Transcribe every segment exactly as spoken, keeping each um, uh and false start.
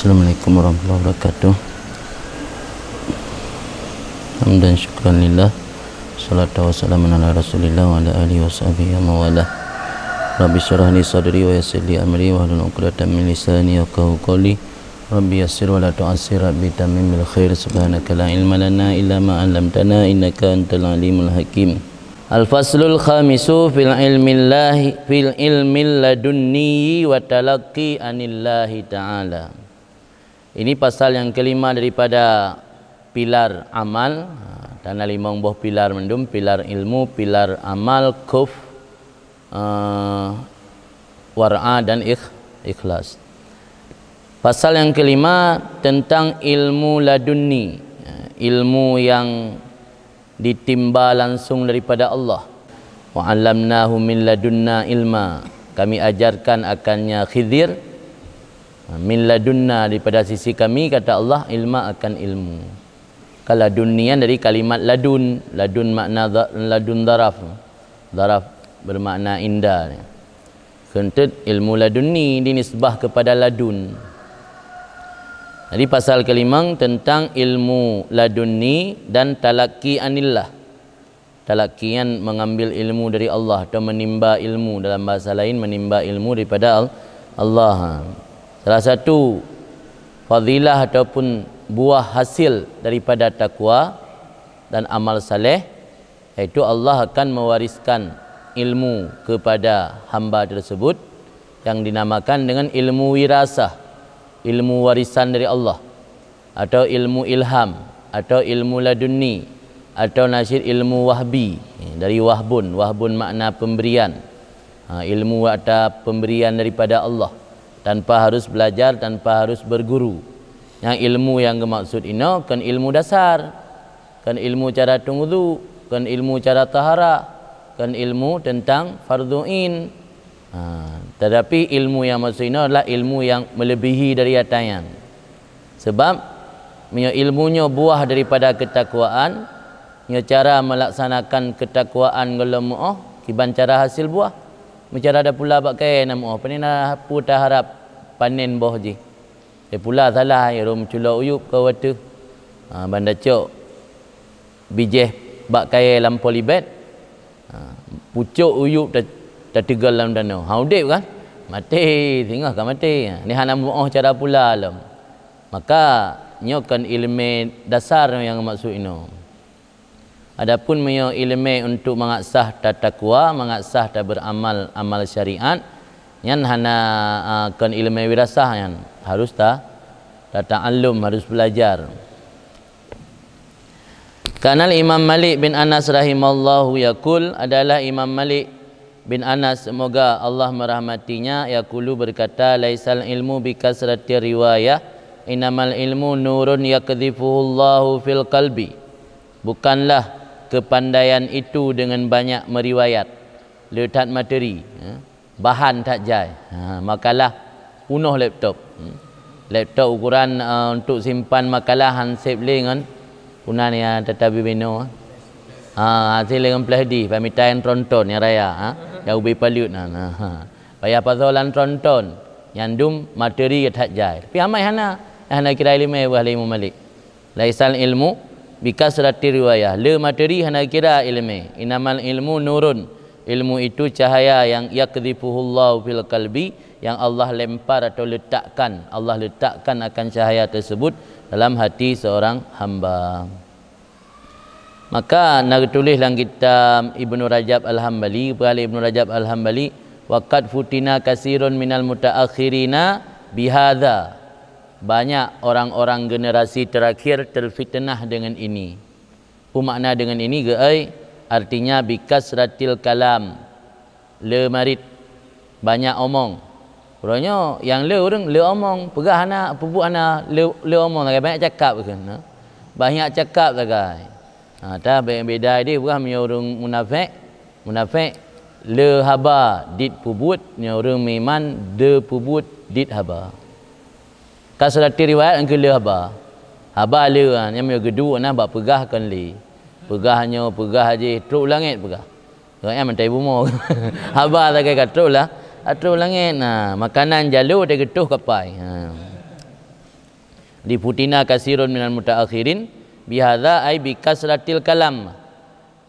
Assalamualaikum warahmatullahi wabarakatuh. Hamdan syukran lillah. Salatu wassalamu ala Rasulillah wa ala alihi wa sahbihi wa mawalah. Rabbi syrah li sadri wa yassir li amri wahlul 'uqdatam min lisani yafqahu qawli. Rabbi yassir wa la tu'assir, Rabbi tammim bil khair. Subhanaka la ilma lana illa ma 'allamtana innaka antal alimul hakim. Al-faslul khamisu fil ilmillahi, fil ilmil ladunni wa talaqqi anillahi ta'ala. Ini pasal yang kelima daripada pilar amal. Ha, dan na limong boh pilar mandum, pilar ilmu, pilar amal, khauf, eh, wara' dan ikh-, ikhlas. Pasal yang kelima tentang ilmu ladunni, ilmu yang ditimba langsung daripada Allah. Wa 'allamnahu min ladunna ilma. Kami ajarkan akannya Khidir, min ladunna, daripada sisi kami, kata Allah, ilma, akan ilmu. Ka ladunni nyan dari kalimat ladun. Ladun makna za-, ladun zaraf. Zaraf bermakna inda. Kheun teuk ilmu ladunni dinisbah kepada ladun. Jadi pasal kelimang tentang ilmu ladunni dan talaki anillah. Talaki nyan mengambil ilmu dari Allah atau menimba ilmu, dalam bahasa lain menimba ilmu daripada Al-, Allah. Salah satu fadilah ataupun buah hasil daripada takwa dan amal saleh, yaitu Allah akan mewariskan ilmu kepada hamba tersebut yang dinamakan dengan ilmu wirasah, ilmu warisan dari Allah, atau ilmu ilham, atau ilmu ladunni, atau nasyid ilmu wahbi, dari wahbun. Wahbun makna pemberian. Ha, ilmu atau pemberian daripada Allah, tanpa harus belajar, tanpa harus berguru. Nyang ilmu nyang geumaksud inoe kon ilmu dasar, kon ilmu cara teungudu, kon ilmu cara taharah, kon ilmu tentang fardhu ain. Ha, tetapi ilmu nyang maksud inoe adalah ilmu nyang melebihi dari ata nyan. Sebab meunyoe ilmu nyoe buah daripada ketakwaan, nyoe cara melaksanakan ketakwaan gohlom meu'oh, kiban cara hasil buah. Meucara da pula bak kayèe na meu'oh, pane na peue taharab panen boh jih. Lé pula salah, ya, rhom culok uyueb ka watèe. Ha, ban tacok bijéh bak kayèe lam polybag. Ha, pucok uyueb ta-, tateugol lam danau. Ha, udép kan? Maté, singoh ka maté. Ha, nyan hana meu'oh cara pula lom. Maka, nyoe kon ileumèe dasar nyang maksud inoe. Adapun meunyoe ileumèe untuk mangat sah tatakwa, mangat sah taberamal amal syariat, nyan hana, a, kon ileumèe wirasah nyan. Harus ta-, tata'allum, harus belajar. Kanal Imam Malik bin Anas rahimallahu yaqul, adalah Imam Malik bin Anas, semoga Allah merahmatinya, yaqulu, berkata, "Laisal ilmu bikasrati riwayah, innamal ilmu nurun yaqdhifuhullahu fil qalbi." Bukanlah kepandaian itu dengan banyak meriwayat. Le that materi, ya. Bahan that jai. Ha, makalah punoh laptop. Hmm. Laptop ukuran, eh, untuk simpan makalah han sép lé ngon punan ya tatabi beno. Ha, hasil dengan flash disk, pamitai nyang tronton nyang raya, ha. Nyang ubé paleuet nan. Ha. Payah pasoe lam tronton. Nyan dum materi that jai. Tapi amai hana, hana kira ileumèe buah lé Imam Malik. Laisal ilmu bikasrati riwayah. Le materi hana kira ileumèe. Innamal ilmu nurun. Ilmu itu cahaya yang yaqdhifuhullahu fil qalbi, yang Allah lempar atau letakkan, Allah letakkan akan cahaya tersebut dalam hati seorang hamba. Maka na geutuléh lam kitab Ibnu Rajab Al-Hambali, peugah lé Ibnu Rajab Al-Hambali, "Wa qad futina katsirun minal mutaakhirina bihadza." Banyak orang-orang generasi terakhir terfitnah dengan ini. Peue makna dengan ini, geuai? Artinya, bikasratil kalam, le marit, banyak omong. Uroe nyoe nyang le ureuëng le omong, peugah hana, peubuet hana, le, le omong sagai, banyak cakap kheun, ha. Banyak cakap sagai. Ha, ta be-, beda deh peugah meunyoe ureuëng munafék, munafék le haba dit peubuet, nyoe ureuëng meuiman de peubuet dit haba. Kasrati riwayat nyang keu le haba. Haba le, ha, nyang meunyoe geuduek na bak peugah kon le. Peugah nyoe, peugah jih, trok langét peugah. Gobnyan mantong bumoe. Haba sagai ka trok lah, ka trok langét. Nah, makanan jalo teugeutôh kapai. Ha. Di futina kasirun minal mutaakhirin bihadza ai bi kasratil kalam.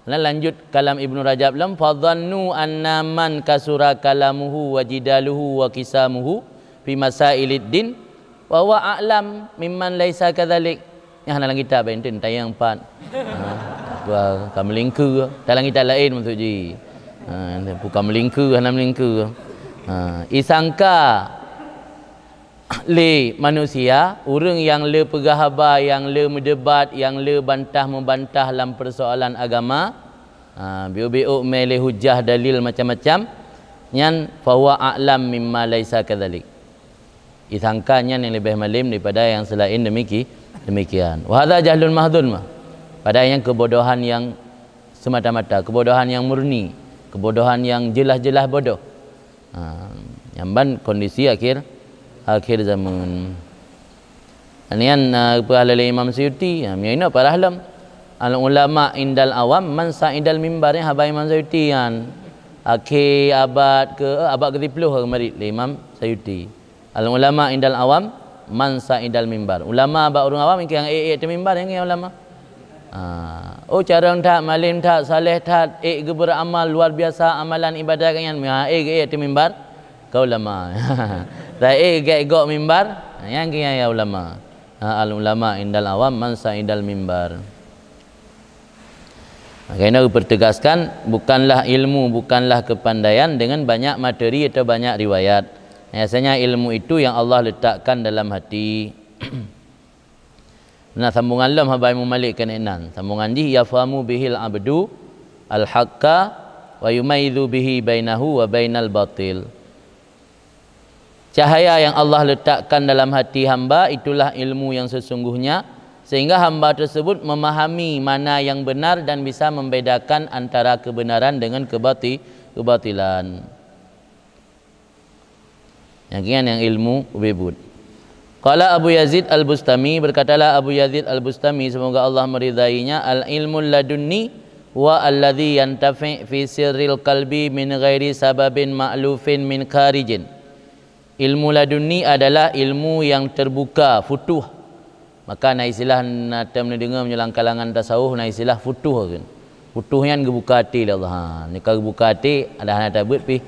Nah, lanjut kalam Ibnu Rajab lom, "Fadhannu anna man kasura kalamuhu wa jidaluhu wa qisamuhu fi masailid din wa huwa a'lam mimman laisa kadzalik." Nyang hana lam kitab, eh, enten tayang pat. Ha, ka, ka meulingkeue, dalam kitab laén maksud jih. Ha, bukan meulingkeue, hana meulingkeue. Ha, isangka lé manusia, ureuëng nyang le peugah haba, nyang le meudebat, nyang le bantah-meubantah lam peusoalan agama, ha, biôk-biôk mé lé hujah dalil macam-macam, nyan fahuwa a'lam mimma laisa kadzalik. Isangka nyan nyang leubeh malem daripada nyang seulaén demiki-, demikian. Wa hadza jahlun mahdhun mah. Padahai nyan keubodohan nyang semata-mata, keubodohan nyang murni, keubodohan nyang jeulaih-jeulaih bodoh. Ha, nyan ban kondisi akhir, akhir zaman. Nyan, ha, peugah lé Imam Suyuti, ha, meunyoe inoe parah lom. Al ulama indal awam man sa'idal mimbar, nyan haba Imam Suyuti nyan. Akhé abad ke, abad ke siplôh keumarit lé Imam Suyuti. Al ulama indal awam man sa'idal mimbar. Ulama bak ureuëng awam nyang ék-ék teuh mimbar, nyang ulama. Ha. Oh, carông that, malem that, saleh that, ék geubeuramal luar biasa amalan ibadat nyan, meuha ék geuék teuh mimbar, ka ulama. Dah ék geuék gok mimbar, nyan keuh nyang ulama. Ha, al ulama indal awam man sa'idal mimbar. Maka ini dipertegaskan, bukanlah ilmu, bukanlah kepandaian dengan banyak materi atau banyak riwayat. Biasanya ilmu itu yang Allah letakkan dalam hati. Nah, sambungan lom haba Imam Malik keunan. Sambungan jih, "Yafhamu bihil abdu al-haqqa wa yumayyizu bihi bainahu wa bainal batil." Cahaya yang Allah letakkan dalam hati hamba, itulah ilmu yang sesungguhnya, sehingga hamba tersebut memahami mana yang benar dan bisa membedakan antara kebenaran dengan kebati-, kebatilan. Nyang kian nyang ilmu ubé buet. Qala Abu Yazid Al-Bustami, berkatalah Abu Yazid Al-Bustami, semoga Allah meridainya, "Al-ilmul ladunni huwa alladzi yantafi fi sirril qalbi min ghairi sababin ma'lufin min kharijin." Ilmu ladunni adalah ilmu yang terbuka, futuh. Maka na istilah na tem neudeungoe meunyoe lam kalangan tasawuf na istilah futuh kan. Futuh nyan geubuka até lé Allah. Ha, nyoe ka geubuka até, ada hana tabeuet pih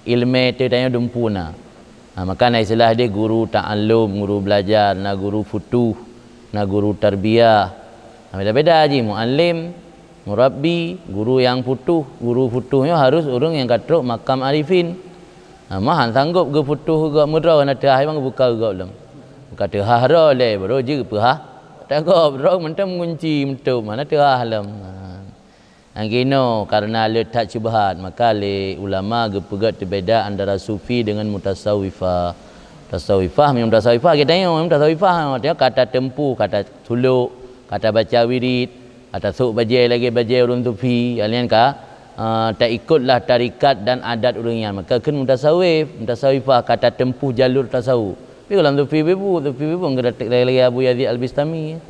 ilmu teuh tanyoe dumpu na. Ha, maka na istilah deh guru ta'allum, guru belajar, na guru futuh, na guru tarbiyah. Ha, beda-beda jih, muallim, murabbi, guru nyang futuh. Guru futuh nyoe harus ureuëng nyang ka trok makam arifin. Ha, mah han sanggob geufutuh geuh meudroe na teuhah memang geubuka geuh lom. Ka teuhah droe lé baru jeuet peuhah. Tagob droe mantong meungunci meutôb mana teuhah lom. Ha. Nyang kinoe karena le that syubhat, maka lé ulama geupeugét teubeda antara sufi dengan mutasawifah. Tasawifah, meunyoe mutasawifah kita nyoe, mutasawifah, artinya kata tempuh, kata suluk, kata baca wirid, kata sôk bajée lagée bajée ureuëng sufi, kalian ka ah, taikutlah tarikat dan adat ureuëng nyan. Maka kheun mutasawif, mutasawifah kata tempuh jalur tasawuf. Tapi kalau sufi bebu, sufi bebu enggak lagi Abu Yazid Al-Bistami.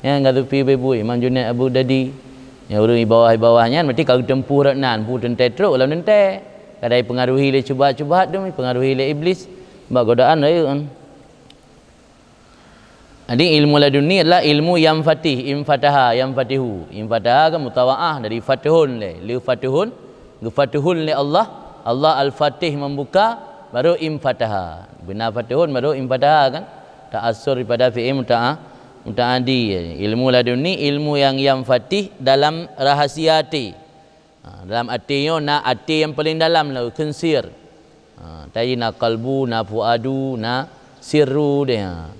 Ya, enggak sufi bebu Imam Junaid Al-Baghdadi. Ya, ureuëng di bawah-bawah nyan berarti ka geutempuh rot nan, pu teuntée trok lam teuntée. Kadai pengaruhi lé syubhat-syubhat tu, pengaruhi lé iblis. Bak godaan rayeuk kan. Jadi ilmu laduni adalah ilmu yang fatih, infataha, yang fatihu. Infataha kan mutawaah dari fatihun lé, le fatihun, geufatuhun lé Allah. Allah Al-Fatih membuka, baru infataha. Beuna fatihun baru infataha kan? Ta'assur daripada fi'il muta'a-, muta'adi. Ilmu laduni, ilmu yang yang fatih dalam rahasia hati. Ha, dalam até nyoe na até nyang paleng dalam lah, kheun sir. Ha, tadi na qalbu, na fuadu, na sirru deh. Ha.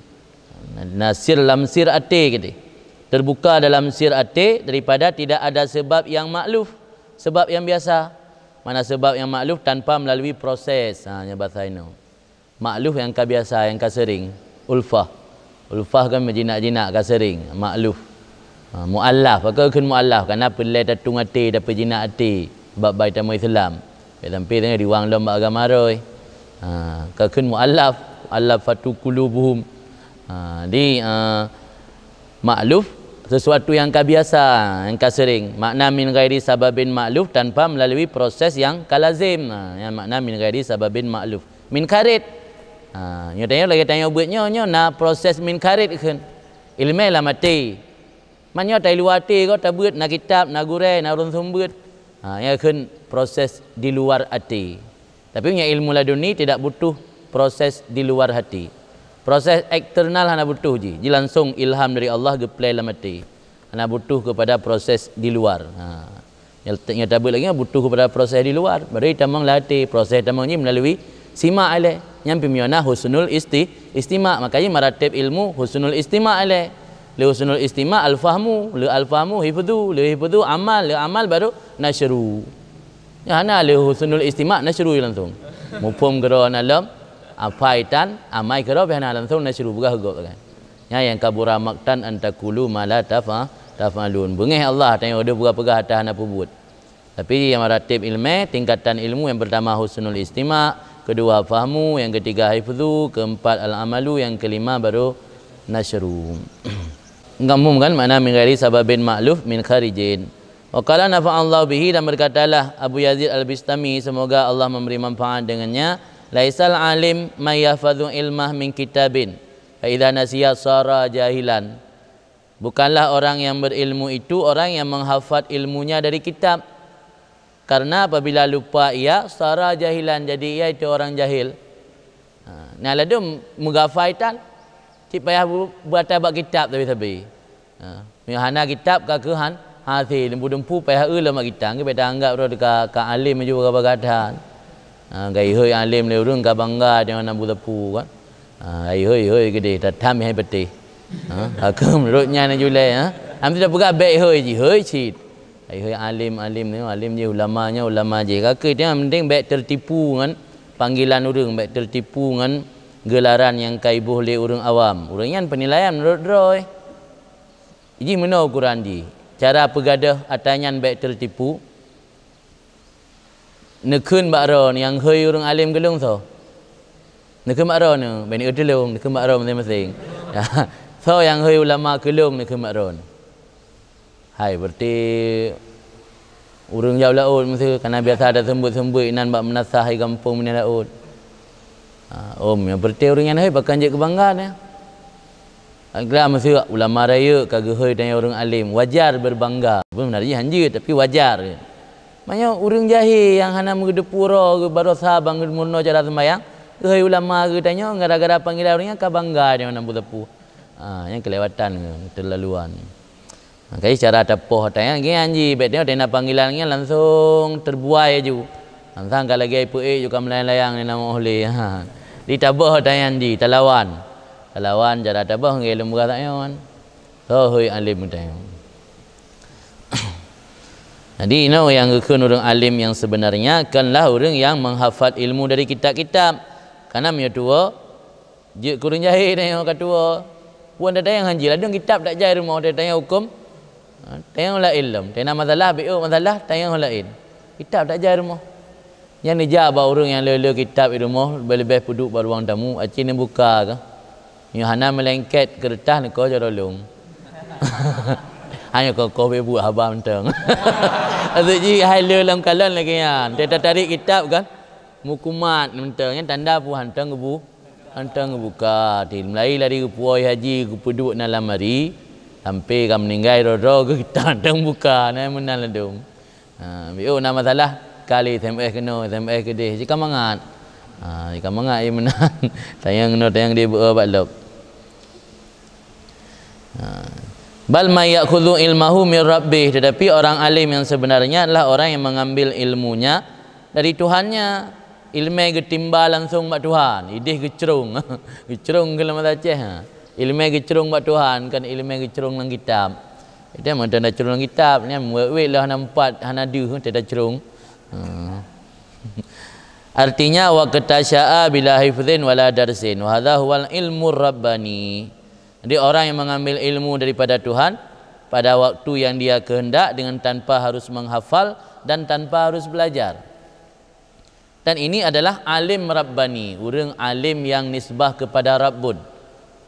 Na, na sir lam sir até gitu. Terbuka dalam sir até daripada tidak ada sebab yang makluf, sebab yang biasa. Mana sebab yang makluf tanpa melalui proses. Ha, nya bahasa inoe. Makluf nyang ka biasa, nyang ka sering. Ulfah. Ulfah kan meujinak-jinak ka sering. Makluf. Ha, muallaf. Pakon kheun muallaf? Karena peureulée tatueng até, tapeujinak até. Bab bai tamu Islam. Sampai tengah diwang lom bak agama roh. Ha, ka kheun muallaf. Allafatu qulubuhum. Ha, di, ha, makluf, sesuatu yang ka biasa, yang ka sering. Makna min ghairi sababin makluf, tanpa melalui proses yang ka lazim. Ha, yang makna min ghairi sababin makluf. Min kharit. Ha, nyoe tanyoe lagée tanyoe beuet nyoe, nyoe na proses min kharid kheun. Ileumé lam até. Man nyoe tai luwa até gob tabeuet, na kitab, na gurée, na ureuëng seumeubeuet. Ha, nyan kheun proses di luar até. Tapi meunyoe ilmu laduni tidak butuh proses di luar hati. Proses eksternal hana butuh jih, jih langsung ilham dari Allah geuplay lam até. Hana butuh kepada proses di luar. Ha. Nyata, nyata beuet lagée nyan butuh kepada proses di luar. Baru tamong lam até, proses tamong jih melalui simak ilée. Nyan pih meunan husnul isti-, istima. Makanya maratib ilmu husnul istima ilée. Le husnul istima al-fahmu, le al-fahmu hifzu, le hifzu amal, le amal baru nasyru. Nyan hana le husnul istima nasyru langsung. Muphom keudroe na lom, apai tan, amai keudroe pih hana langsung nasyru peugah gob kan. Nyan nyang kabura maktan an takulu ma la tafa-, tafalun. Beungéh Allah tanyoe deuh peugah-peugah ata hana peubuet. Tapi nyang maratib ilmé, tingkatan ilmu yang pertama husnul istima, kedua fahmu, yang ketiga hifzu, keempat al-amalu, yang kelima baru nasyru. Ngamum kan makna min ghairi sababin ma'luf min kharijin. Wa qala nafa'allahu bihi, dan berkatalah Abu Yazid Al-Bistami, semoga Allah memberi manfaat dengannya, "Laisal alim may yahfazu ilmah min kitabin, fa idza nasiya sara jahilan." Bukanlah orang yang berilmu itu orang yang menghafat ilmunya dari kitab. Karena apabila lupa ia, sara jahilan, jadi ia itu orang jahil. Ha, nyan ladum meughafai tan. Cit payah bu-, buat bak kitab tapi sabe. Ha, meunyoe hana kitab ka keuhan, ha, si dumpu-dumpu payah eu lom bak kitab, ngebet anggap droe ka, ka alim ju ka bagatan. Ha, gai hôi alim lé ureuëng ka bangga deungon abu tepu kan. Ha, gai hôi-hôi geudeh, tatam hai peuteh. Ha, ka keuh meunurot nyan julai, ha. Am tidak peugah bek hôi ji, hôi cit. Hai hôi alim, alim ni, alim ji ulama nya, ulama ji. Ka keuh dia penting bek tertipu ngon panggilan ureuëng, bek tertipu ngon gelaran yang kaiboh lé ureuëng awam. Ureuëng nyan penilaian meunurot droe. Ji meunoe ukuran ji. Cara peugadôh ata nyan bek tertipu. Neukheun bak droe nyang hôi ureuëng alim keulong soe? Neukheun bak droe neu, bani eu tulông, neukheun bak droe maséng-maséng. Soe nyang hôi ulama keulong neukheun bak droe neu. Hai, berarti ureuëng jaoh laôt meuseu, kana biasa ada seumbut-seumbut inan bak meunasah di gampông meunasah laôt. Ha, om, nyang berarti ureuëng nyan hôi pakon jeuet keu bangga nyan. Agla meuseu ulama rayeuk ka geuhôi tanyoe ureuëng alim, wajar berbangga. Beuneuh jih hanjeuet, tapi wajar. Meunyoe ureuëng jahé nyang hana meugeudepu uroe geuh baroesa bang geumeurunoe cara seumbahyang, geuhôi ulama geutanyoe gara-gara panggilan ureuëng nyan ka bangga nyoe na beuteupeu. Ha, nyang keulewatan, keterlaluan. Ha, kai cara tapoh ata nyan, geuh nyan jih, bèk teuh na panggilan nyan langsong terbuai aju. Langsong ka lagèe peuék ju ka meulayang-layang di nama oleh. Ha. Di taboh ata nyan jih, talawan. Talawan cara taboh ngon leumbah ata nyan. Soe hôi alim geutanyoe. Jadi, inoe nyang geukheun ureuëng alim nyang sebenarnya konlah ureuëng nyang menghafal ilmu dari kitab-kitab. Karena meunyoe tuwoe, jeuet keu ureuëng jahé tanyoe ka tuwoe. Phon tatanyong hanji, ladôm kitab tajak rumoh, tatanyong hukôm, ha, tanyong laén lom. Tena masalah, beuôk masalah, tanyong laén. Kitab tajak rumoh. Nyang neujak bak ureuëng nyang le-le kitab i rumoh, leubeh-leubeh peuduek bak ruang tamu, aci neubuka keuh. Nyoe hana meulengket keureutah neuko jaroe lôn. Hana koh-koh beubuet haba mantong. Maksud jih, hai le lam kalon lagèe nyan. Teuka tarék kitab kan, meukumat mantong, nyan tanda peue hántom geubu-, hántom geubuka. Ti meulai lari geupuwoe haji, geupeuduek na lam ari, sampai ka meuninggai droe-droe geuh kitab hántom buka, na meunan ladôm. Ha, beuôk na masalah, kali S M S keunoe, S M S keudeh, jika mangat. Ha, jika mangat, iya meunan. Tanyong keunoe, tanyong keudeh beuôk bak lôb. Ha. Bal may ya'khudhu ilmahu min rabbih, tetapi orang alim yang sebenarnya adalah orang yang mengambil ilmunya dari Tuhannya. Ilmé geutimba langsung bak Tuhan, ideh geucrông. Geucrông keu lam bahasa Aceh, ha. Ilmé geucrông bak Tuhan, kon ilmé geucrông lam kitab. Itu mantong tacrông lam kitab, nyan wét-wét lah hana meupat, hana deuh, tacrông. Ha. Artinya, wa qad tasya'a bila hifdhin wala darsin, wa hadza huwal ilmur rabbani. Jadi, orang yang mengambil ilmu daripada Tuhan pada waktu yang Dia kehendak dengan tanpa harus menghafal dan tanpa harus belajar. Dan ini adalah alim rabbani, ureuëng alim yang nisbah kepada Rabbun.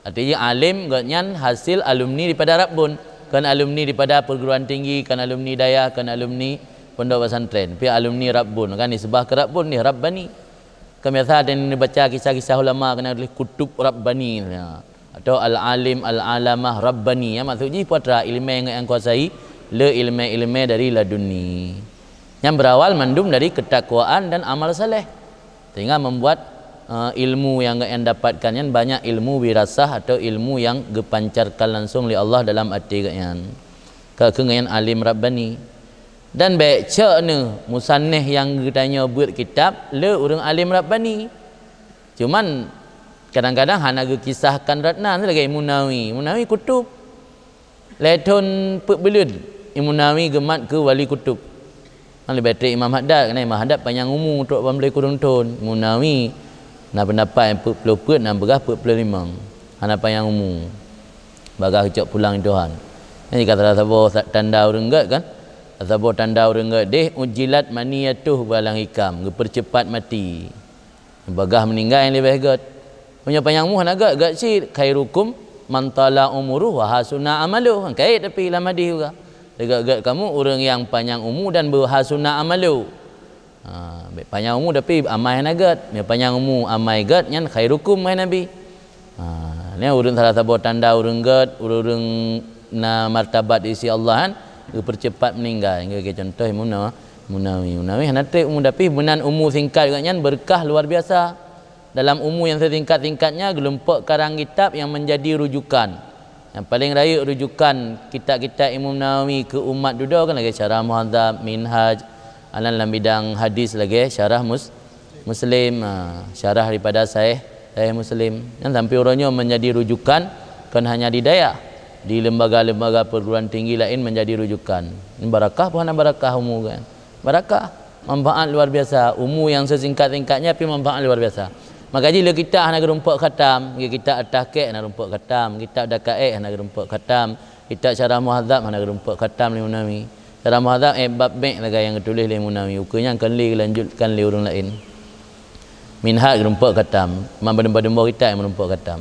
Artinya, alim gobnyan hasil alumni daripada Rabbun, kon alumni daripada perguruan tinggi, kon alumni dayah, kon alumni pondok pesantren. Tapi alumni Rabbun, kan nisbah ke Rabbun ni, rabbani. Kan biasa ada yang baca kisah-kisah ulama kena tulis kutub rabbani, ya. Atau al-alim al-alamah rabbani, ya, maksud jih putra ilmu yang kuasai le ilmu-ilmu dari laduni. Yang berawal mandum dari ketakwaan dan amal saleh. Sehingga membuat uh, ilmu yang yang dapatkan yang banyak ilmu wirasah atau ilmu yang gepancarkan langsung oleh Allah dalam hati geuhnyan. Ka keu nyan alim rabbani. Dan baik cok ni musannif yang geutanyoe buat kitab le urang alim rabbani. Cuman kadang-kadang hana geukisahkan ratna lagée Imam Nawawi. Imam Nawawi kutub. Lhée thon peuet buleuen Imam Nawawi geumat keu wali kutub. Kan leubeh treb Imam Haddad, karena Imam Haddad panyang umu trok ban lhée kureueng thon. Imam Nawawi na pendapat yang peuet ploh peuet, na peugah peuet ploh limong. Hana panyang umu. Bagah geucok pulang Tuhan. Nyan jika salah saboh tanda ureuëng gét kan? Salah saboh tanda ureuëng gét deh ujilat maniyatuh balang hikam, geupercepat mati. Bagah meuninggai nyang leubeh gét. Meunyoe panyang umu hana gét, gét cit, khairukum man tala umuruhu wa hasuna amaluhu. Kan kait tapi lam hadis juga. Gét-gét kamu ureuëng yang panyang umu dan berhasuna amalu. Ha, bèk panyang umu tapi amai hana gét. Meunyoe panyang umu amai gét nyan khairukum, hai Nabi. Ha, nyan ureuëng salah saboh tanda ureuëng gét, ureuëng na martabat di sisi Allah kan, geupercepat meuninggai. Nyoe contoh Imam Nawawi. Munawi, Munawi hana treb umu tapi meunan umu singkat geuhnyan berkah luar biasa. Dalam umu yang sesingkat-singkatnya, geulumpok karang kitab yang menjadi rujukan. Yang paling rayeuk rujukan kitab-kitab Imam Nawawi keu umat dudoe kan lagée Syarah Muhadzab, Minhaj, anan lam bidang hadis lagée Syarah Mus-, Muslim, ha, syarah daripada Sahih, Sahih Muslim. Dan sampai uroe nyoe menjadi rujukan kon hanya di dayah, di lembaga-lembaga perguruan tinggi lain menjadi rujukan. Ini barakah bukan barakah umu kan? Barakah, manfaat luar biasa. Umu yang sesingkat-singkatnya tapi manfaat luar biasa. Maka jih le kitab hana geurumpok khatam, kitab At-Tahqiq hana geurumpok khatam, kitab Daqaiq hana geurumpok khatam, kitab Syarah Muhadzab hana geurumpok khatam lé Munawi. Syarah Muhadzab eh bab mek lagée nyang geutuléh lé Munawi. Ukeue nyan kan lé geulanjutkan lé ureuëng laén. Minhaj geurumpok khatam, man badum-badum boh kitab nyang meurumpok khatam.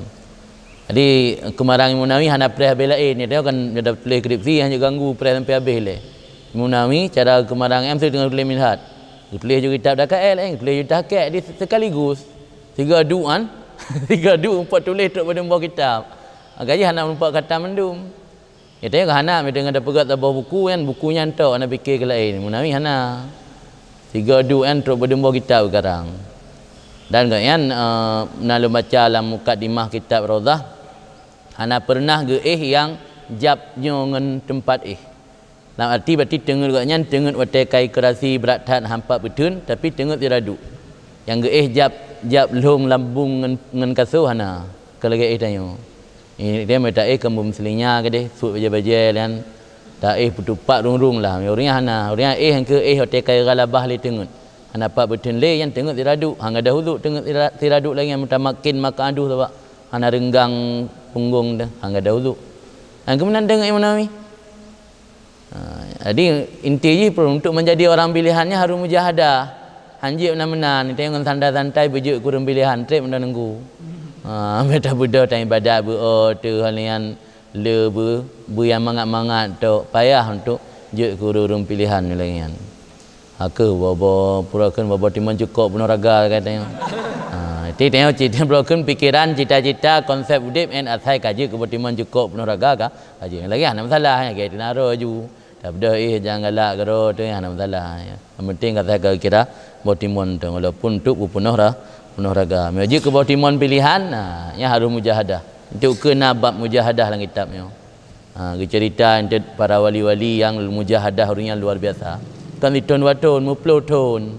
Jadi keumarang Imam Nawawi hana preh habéh laén, nyoe kan nyang tuléh skripsi hana ganggu preh sampai habéh lé. Imam Nawawi cara keumarang em teungoh tuléh Minhaj. Geutuléh ju kitab Daqaiq, eh, geutuléh ju Tahqiq di sekaligus. Tiga duan, tiga du empat tuléh trok badum boh kitab. Gaji hana meurumpok khatam mandum. Gata nyoe hana, meunyoe gata peugah saboh buku nyan, buku nyan tok hana pike keu laén. Munawi hana. Tiga du nyan trok badum boh kitab karang. Dan gobnyan, eh, na lôn baca lam mukadimah kitab Raudhah, hana pernah geuéh nyang jab nyoe ngon teumpat éh. Lam arti berarti teungeut gobnyan teungeut watée kai keurasi brat that hampat peutheun, tapi teungeut sira duek. Nyang geuéh jab, jab lhong lambung ngon, ngon kasoe hana, keu lagée éh tanyoe. Ini dia meuta éh keu beumeuseulinya keudeh, suet bajée-bajée nyan, ta éh peutupat rung-rung lah. Ureuëng nyan hana, ureuëng nyan éh keu éh watée kai galabah lé teungeut. Hana pat beuteun lé nyan teungeut sira duek, hana gadôh udhu teungeut sira, sira duek lagée nyan mutamakin maq'aduh sabab hana reunggang punggong deh, hana gadôh udhu. Nyang keumeunang teungeut Imam Nawawi. Ha, jadi inti jih perlu untuk menjadi orang pilihan nyan harus mujahadah. Hanjeuet meunan-meunan, tengok ngon santai-santai beujeuet keu ureuëng pilihan, treb meunan nunggu. Ha, beta beudôh tan ibadat beu oh teu hal nyan le beu, beu nyang mangat-mangat tok payah untuk jeuet keu ureuëng pilihan lagée nyan. Ha keuh bobo pura kheun bobo timon cukop bunoh raga kata nyoe. Ha, ti tengok cit pura kheun pikiran, cita-cita, konsep udeb en asai ka jeuet keu boh timon cukop bunoh raga ka. Aja lagi hana masalah, ya, gaya tinaro ju. Tapi dah eh jangan galak gero tu ya, hana masalah ya. Yang penting kata kau kira boh timon tu walaupun tu punoh ra, punoh raga. Meuji ke boh timon pilihan, nah, nya harus mujahadah. Untuk ke na bab mujahadah dalam kitab nyoe. Ha, geucerita untuk para wali-wali yang mujahadah ureuëng yang luar biasa. Kan di thon dua thon, meuplôh thon.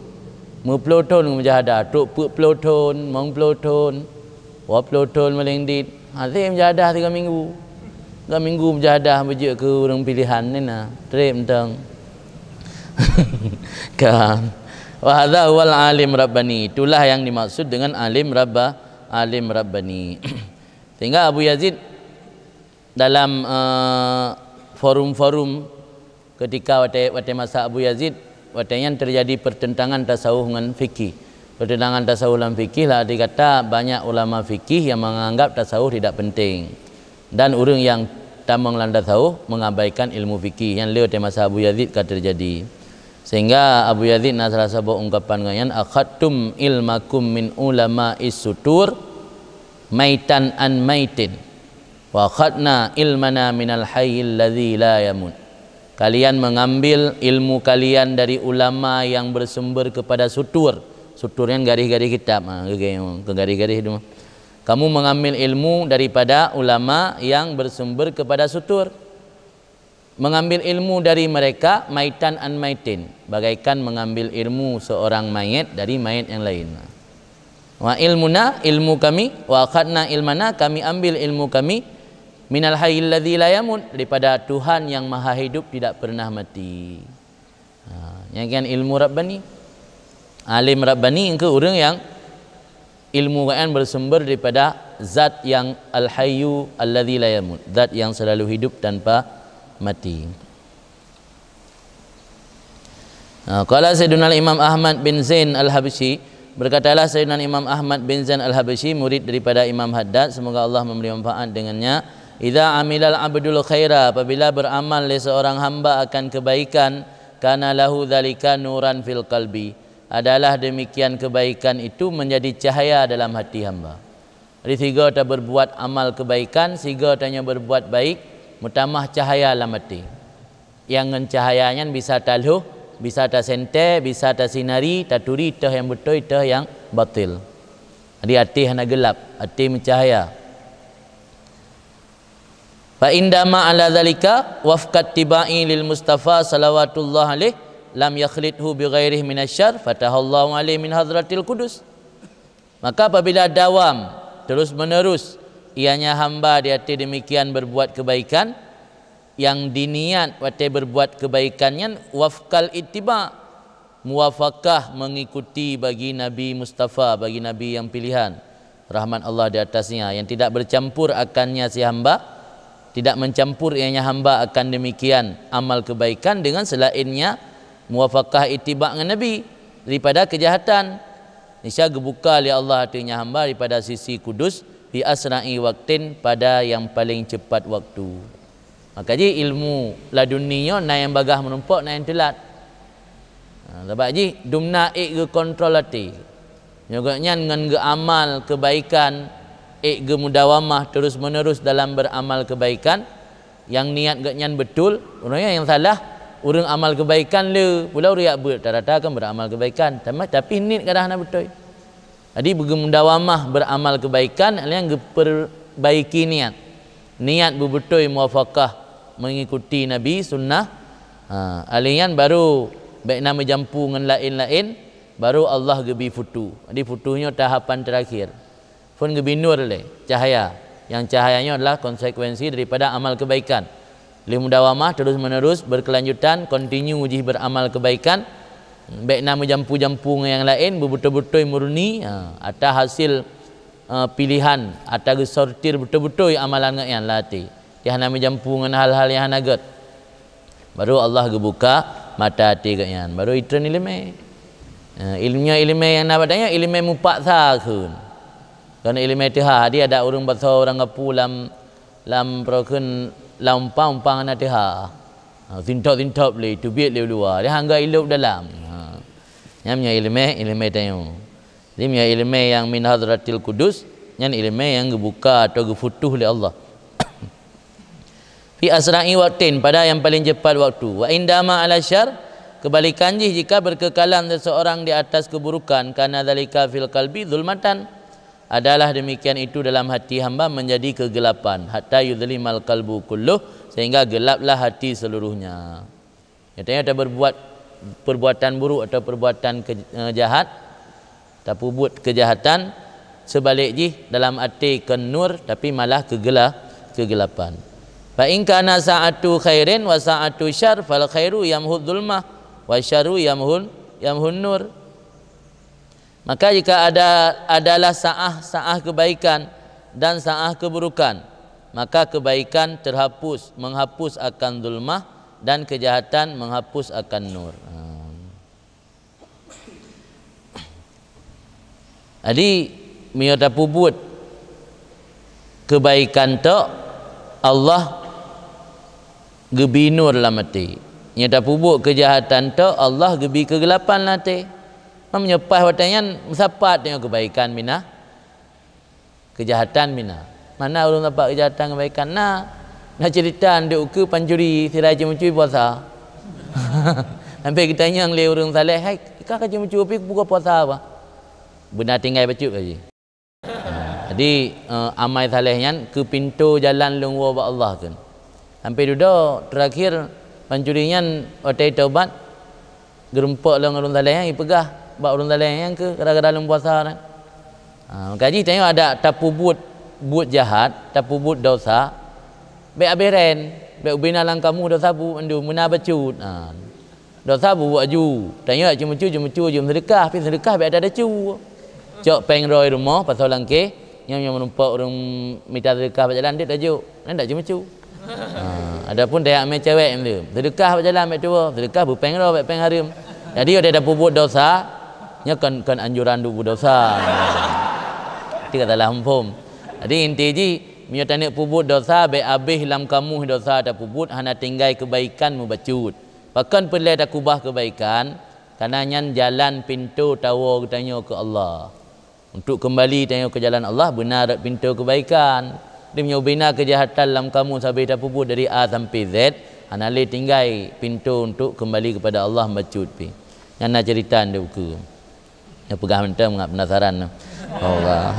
Meuplôh thon mujahadah, trok peuet ploh thon, mong ploh thon, dua ploh thon maling dit. Ha, si mujahadah tiga minggu. Tiga minggu mujahadah beujeuet keu ureuëng pilihan ni na. Treb mantong. Kan. Wa hadza huwal alim rabbani. Itulah yang dimaksud dengan alim rabba, alim rabbani. Sehingga Abu Yazid dalam, eh, forum-forum ketika watée, watée masa Abu Yazid, watée nyan terjadi pertentangan tasawuf ngon fikih. Pertentangan tasawuf lam fikih lah dikata banyak ulama fikih yang menganggap tasawuf tidak penting. Dan ureuëng yang tamong lam tasawuf mengabaikan ilmu fikih. Nyan le watée masa Abu Yazid ka terjadi. Sehingga Abu Yazid na salah saboh ungkapan gobnyan, "Akhadtum ilmakum min ulama'is sutur, maitan an maitin, wa akhadna ilmana minal hayyil ladzi la yamut." Kalian mengambil ilmu kalian dari ulama yang bersumber kepada sutur. Sutur nyan garéh-garéh kitab, ha, garéh-garéh tu. Kamu mengambil ilmu daripada ulama yang bersumber kepada sutur. Mengambil ilmu dari mereka, maitan an maitin, bagaikan mengambil ilmu seorang mayat dari mayat yang lain. "Wa ilmuna, ilmu kami, wa akhadna ilmana, kami ambil ilmu kami, minal hayyil ladzi la yamut, daripada Tuhan yang maha hidup, tidak pernah mati." Ha, nyan kan ilmu Rabbani. Alim Rabbani engkau ureuëng yang ilmu gobnyan bersumber daripada zat yang al-hayyu alladzi la yamut, zat yang selalu hidup tanpa mati. Ha, qala Sayyiduna Imam Ahmad bin Zain Al-Habsyi, berkatalah Sayyidina Imam Ahmad bin Zain Al-Habsyi, murid daripada Imam Haddad, semoga Allah memberi manfaat dengannya, "Idza amilal abdul khaira, apabila beramal lé seorang hamba akan kebaikan, kana lahu dzalika nuran fil qalbi, adalah demikian kebaikan itu menjadi cahaya dalam hati hamba." Jadi sigoe taberbuat amal kebaikan, sigoe tanyoe berbuat baik, meutamah cahaya lam até. Nyang ngon cahaya nyan bisa talhoh, bisa taseuntée, bisa tasinari, taturi toh nyang beutôi, toh nyang batil. Jadi até hana geulab, até meucahaya. "Fa indama ala dzalika wafqat tibai lil Mustafa salawatullah alaih, lam yakhlithu bi ghairihi minasyar, fatahallahu alaih min hadratil qudus." Maka apabila dawam, terus-menerus, ianya hamba di até demikian berbuat kebaikan, nyang diniat watée berbuat kebaikan nyan wafqal ittiba, muwafaqah mengikuti bagi Nabi Mustafa, bagi Nabi yang pilihan, rahmat Allah di atasnya, yang tidak bercampur akannya si hamba, tidak mencampur ianya hamba akan demikian amal kebaikan dengan selainnya, muwafaqah ittiba ngon Nabi daripada kejahatan. Niscaya geubuka lé Allah até nyan hamba daripada sisi kudus, fi asra'i waqtin, pada yang paling cepat waktu. Maka jih ilmu laduni nyoe na nyang bagaih meurumpok, na nyang teulat. Ha, sabab jih dumna ék geukontrol até. Nyoe gobnyan ngon geuamal kebaikan, ék geumudawamah terus-menerus dalam beramal kebaikan, nyang niat gobnyan beutôi, ureuëng nyang salah, ureuëng amal kebaikan le, pula ureuëng jak beuet, rata-rata kan beramal kebaikan, tapi, tapi niet kadang hana beutôi. Jadi beugeumudawamah beramal kebaikan, nyang geuperbaiki niat. Niat beubeutôi muwafaqah mengikuti Nabi, sunnah. Ha, alih nyan baru bék na meujampu ngon laén-laén, baru Allah geubi futuh. Jadi futuh nyoe tahapan terakhir. Phon geubi nur lé, cahaya. Nyang cahaya nyoe adalah konsekuensi daripada amal kebaikan. Lé mudawamah terus-menerus berkelanjutan, continue jih beramal kebaikan, bék na meujampu-jampu ngon nyang laén, beubeutôi-beutôi murni, ha, ata hasil, eh, pilihan, ata geusortir beutôi-beutôi amalan gobnyan lam até. Di hana meujampu ngon hal-hal nyang hana gét. Baru Allah geubuka mata até gobnyan, baru itreun ileumé. Eh, ileumé, ileumé nyang na bak tanyoe ileumé mupaksa kheun. Kon ileumé teuha, di ada ureuëng basoe ureuëng gapu lam lam peurokheun lam umpang-umpang na teuha. Ha, sintop-sintop lé, teubiet lé u luwa. Dia hangga ilop dalam. Ha. Nyan meunyoe ileumé, ileumé tanyoe. Jadi meunyoe ileumé nyang min hadratil qudus, nyan ileumé nyang geubuka atau geufutuh lé Allah. Fi asra'i waqtin, pada yang paling cepat waktu. Wa indama ala syar, kebalikan jih jika berkekalan seseorang di atas keburukan, kana dzalika fil qalbi zulmatan. Adalah demikian itu dalam hati hamba menjadi kegelapan, hatta yuzlimal qalbu kulluh, sehingga gelaplah hati seluruhnya. Nyatanya kita berbuat perbuatan buruk atau perbuatan ke-, eh, jahat, tapeubuet kejahatan, seubalik jih dalam até kon nur, tapi malah kegela-, kegelapan. Fa in kana sa'atu khairin wa sa'atu syarr, fal khairu yamhu zulmah, wa syarru yamhun, yamhun nur. Maka jika ada, adalah saah-saah kebaikan dan saah keburukan, maka kebaikan terhapus, menghapus akan zulmah, dan kejahatan menghapus akan nur. Ha. Jadi, meunyoe tapeubuet kebaikan tok, Allah geubi nur lam até. Nyoe tapeubuet keujahatan tok, Allah geubi keugelapan lam até. Meunyoe paih watée nyan meusapat nyoe keubaikan minah, keujahatan minah. Mana ureuëng sapat keujahatan keubaikan? Na, na ceurita ndeuek ukeue pancuri, sira ceumeucue puasa. Sampai geutanyong lé ureuëng saleh, "Hai, ka ka ceumeucue pih buka puasa apa?" Beuna tinggai bacut lagi. Jadi, eh, amai saleh nyan keu pintoe jalan lôn woe bak Allah kheun. Sampai dudoe, terakhir pancuri nyan watée taubat, geurumpok lom ureuëng saleh nyan, ipeugah bak ureuëng saleh nyan keu gara-gara lôn puasa nyan. Ha, maka jih tanyoe adak tapeubuet buet jahat, tapeubuet dosa, bék abéh ren, bék ubina lam kamoe dosa bu, mandum meuna bacut. Ha. Dosa bubuet aju. Tanyoe jak ceumeucue, ceumeucue, jeuem seudeukah, pih seudeukah bék tada decu. Cok péng rhoi rumoh, pasoe langkeh, nyoe, nyoe meurumpok ureuëng mita seudeukah bak jalan, deuek tajok. Nyan dak ceumeucue. Ha, adapun tajak mé cewek meuteum, seudeukah bak jalan bék tuwoe, seudeukah beupéng rhoi, bék péng hareuem. Jadi, watée tapeubuet dosa, nyoe kon, kon anjuran duek beudosa. Itu ka salah muphom. Jadi, inti jih, meunyoe taneuk peubuet dosa, bék abéh lam kamoe dosa tapeubuet, hana tinggai keubaikan meubacut. Pakon peureulée takeubah keubaikan? Kareuna nyan jalan pintoe tawoe geutanyoe keu Allah. Untuk keumbali tanyoe keu jalan Allah, beuna rot pintoe keubaikan. Di meunyoe ubina keujahatan lam kamoe sabé tapeubuet dari A sampai Z, hana lé tinggai pintoe untuk keumbali keupada Allah meubacut pih. Nyan na ceurita ndeuek ukeue. Nyoe peugah mantong ngat penasaran tu. Allah.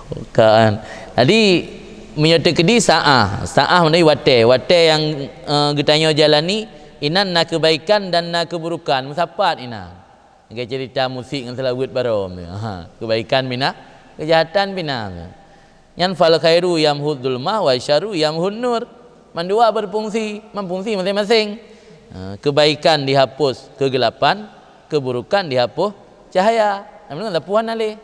Bukan. Jadi, meunyoe teukeudi saah, saah meunyoe watée, watée nyang, eh, geutanyoe jalani, inan na keubaikan dan na keuburukan, meusapat inan. Lagée ceurita musik ngon seulaweuet baroe. Ha, keubaikan minah, keujahatan minah. Nyan fal khairu yamhu zulmah wa syarru yamhu nur. Mandua beufungsi, meufungsi maséng-maséng. Ha, keubaikan dihapus keugelapan, keuburukan dihapus cahya. Namun tapi hana lé.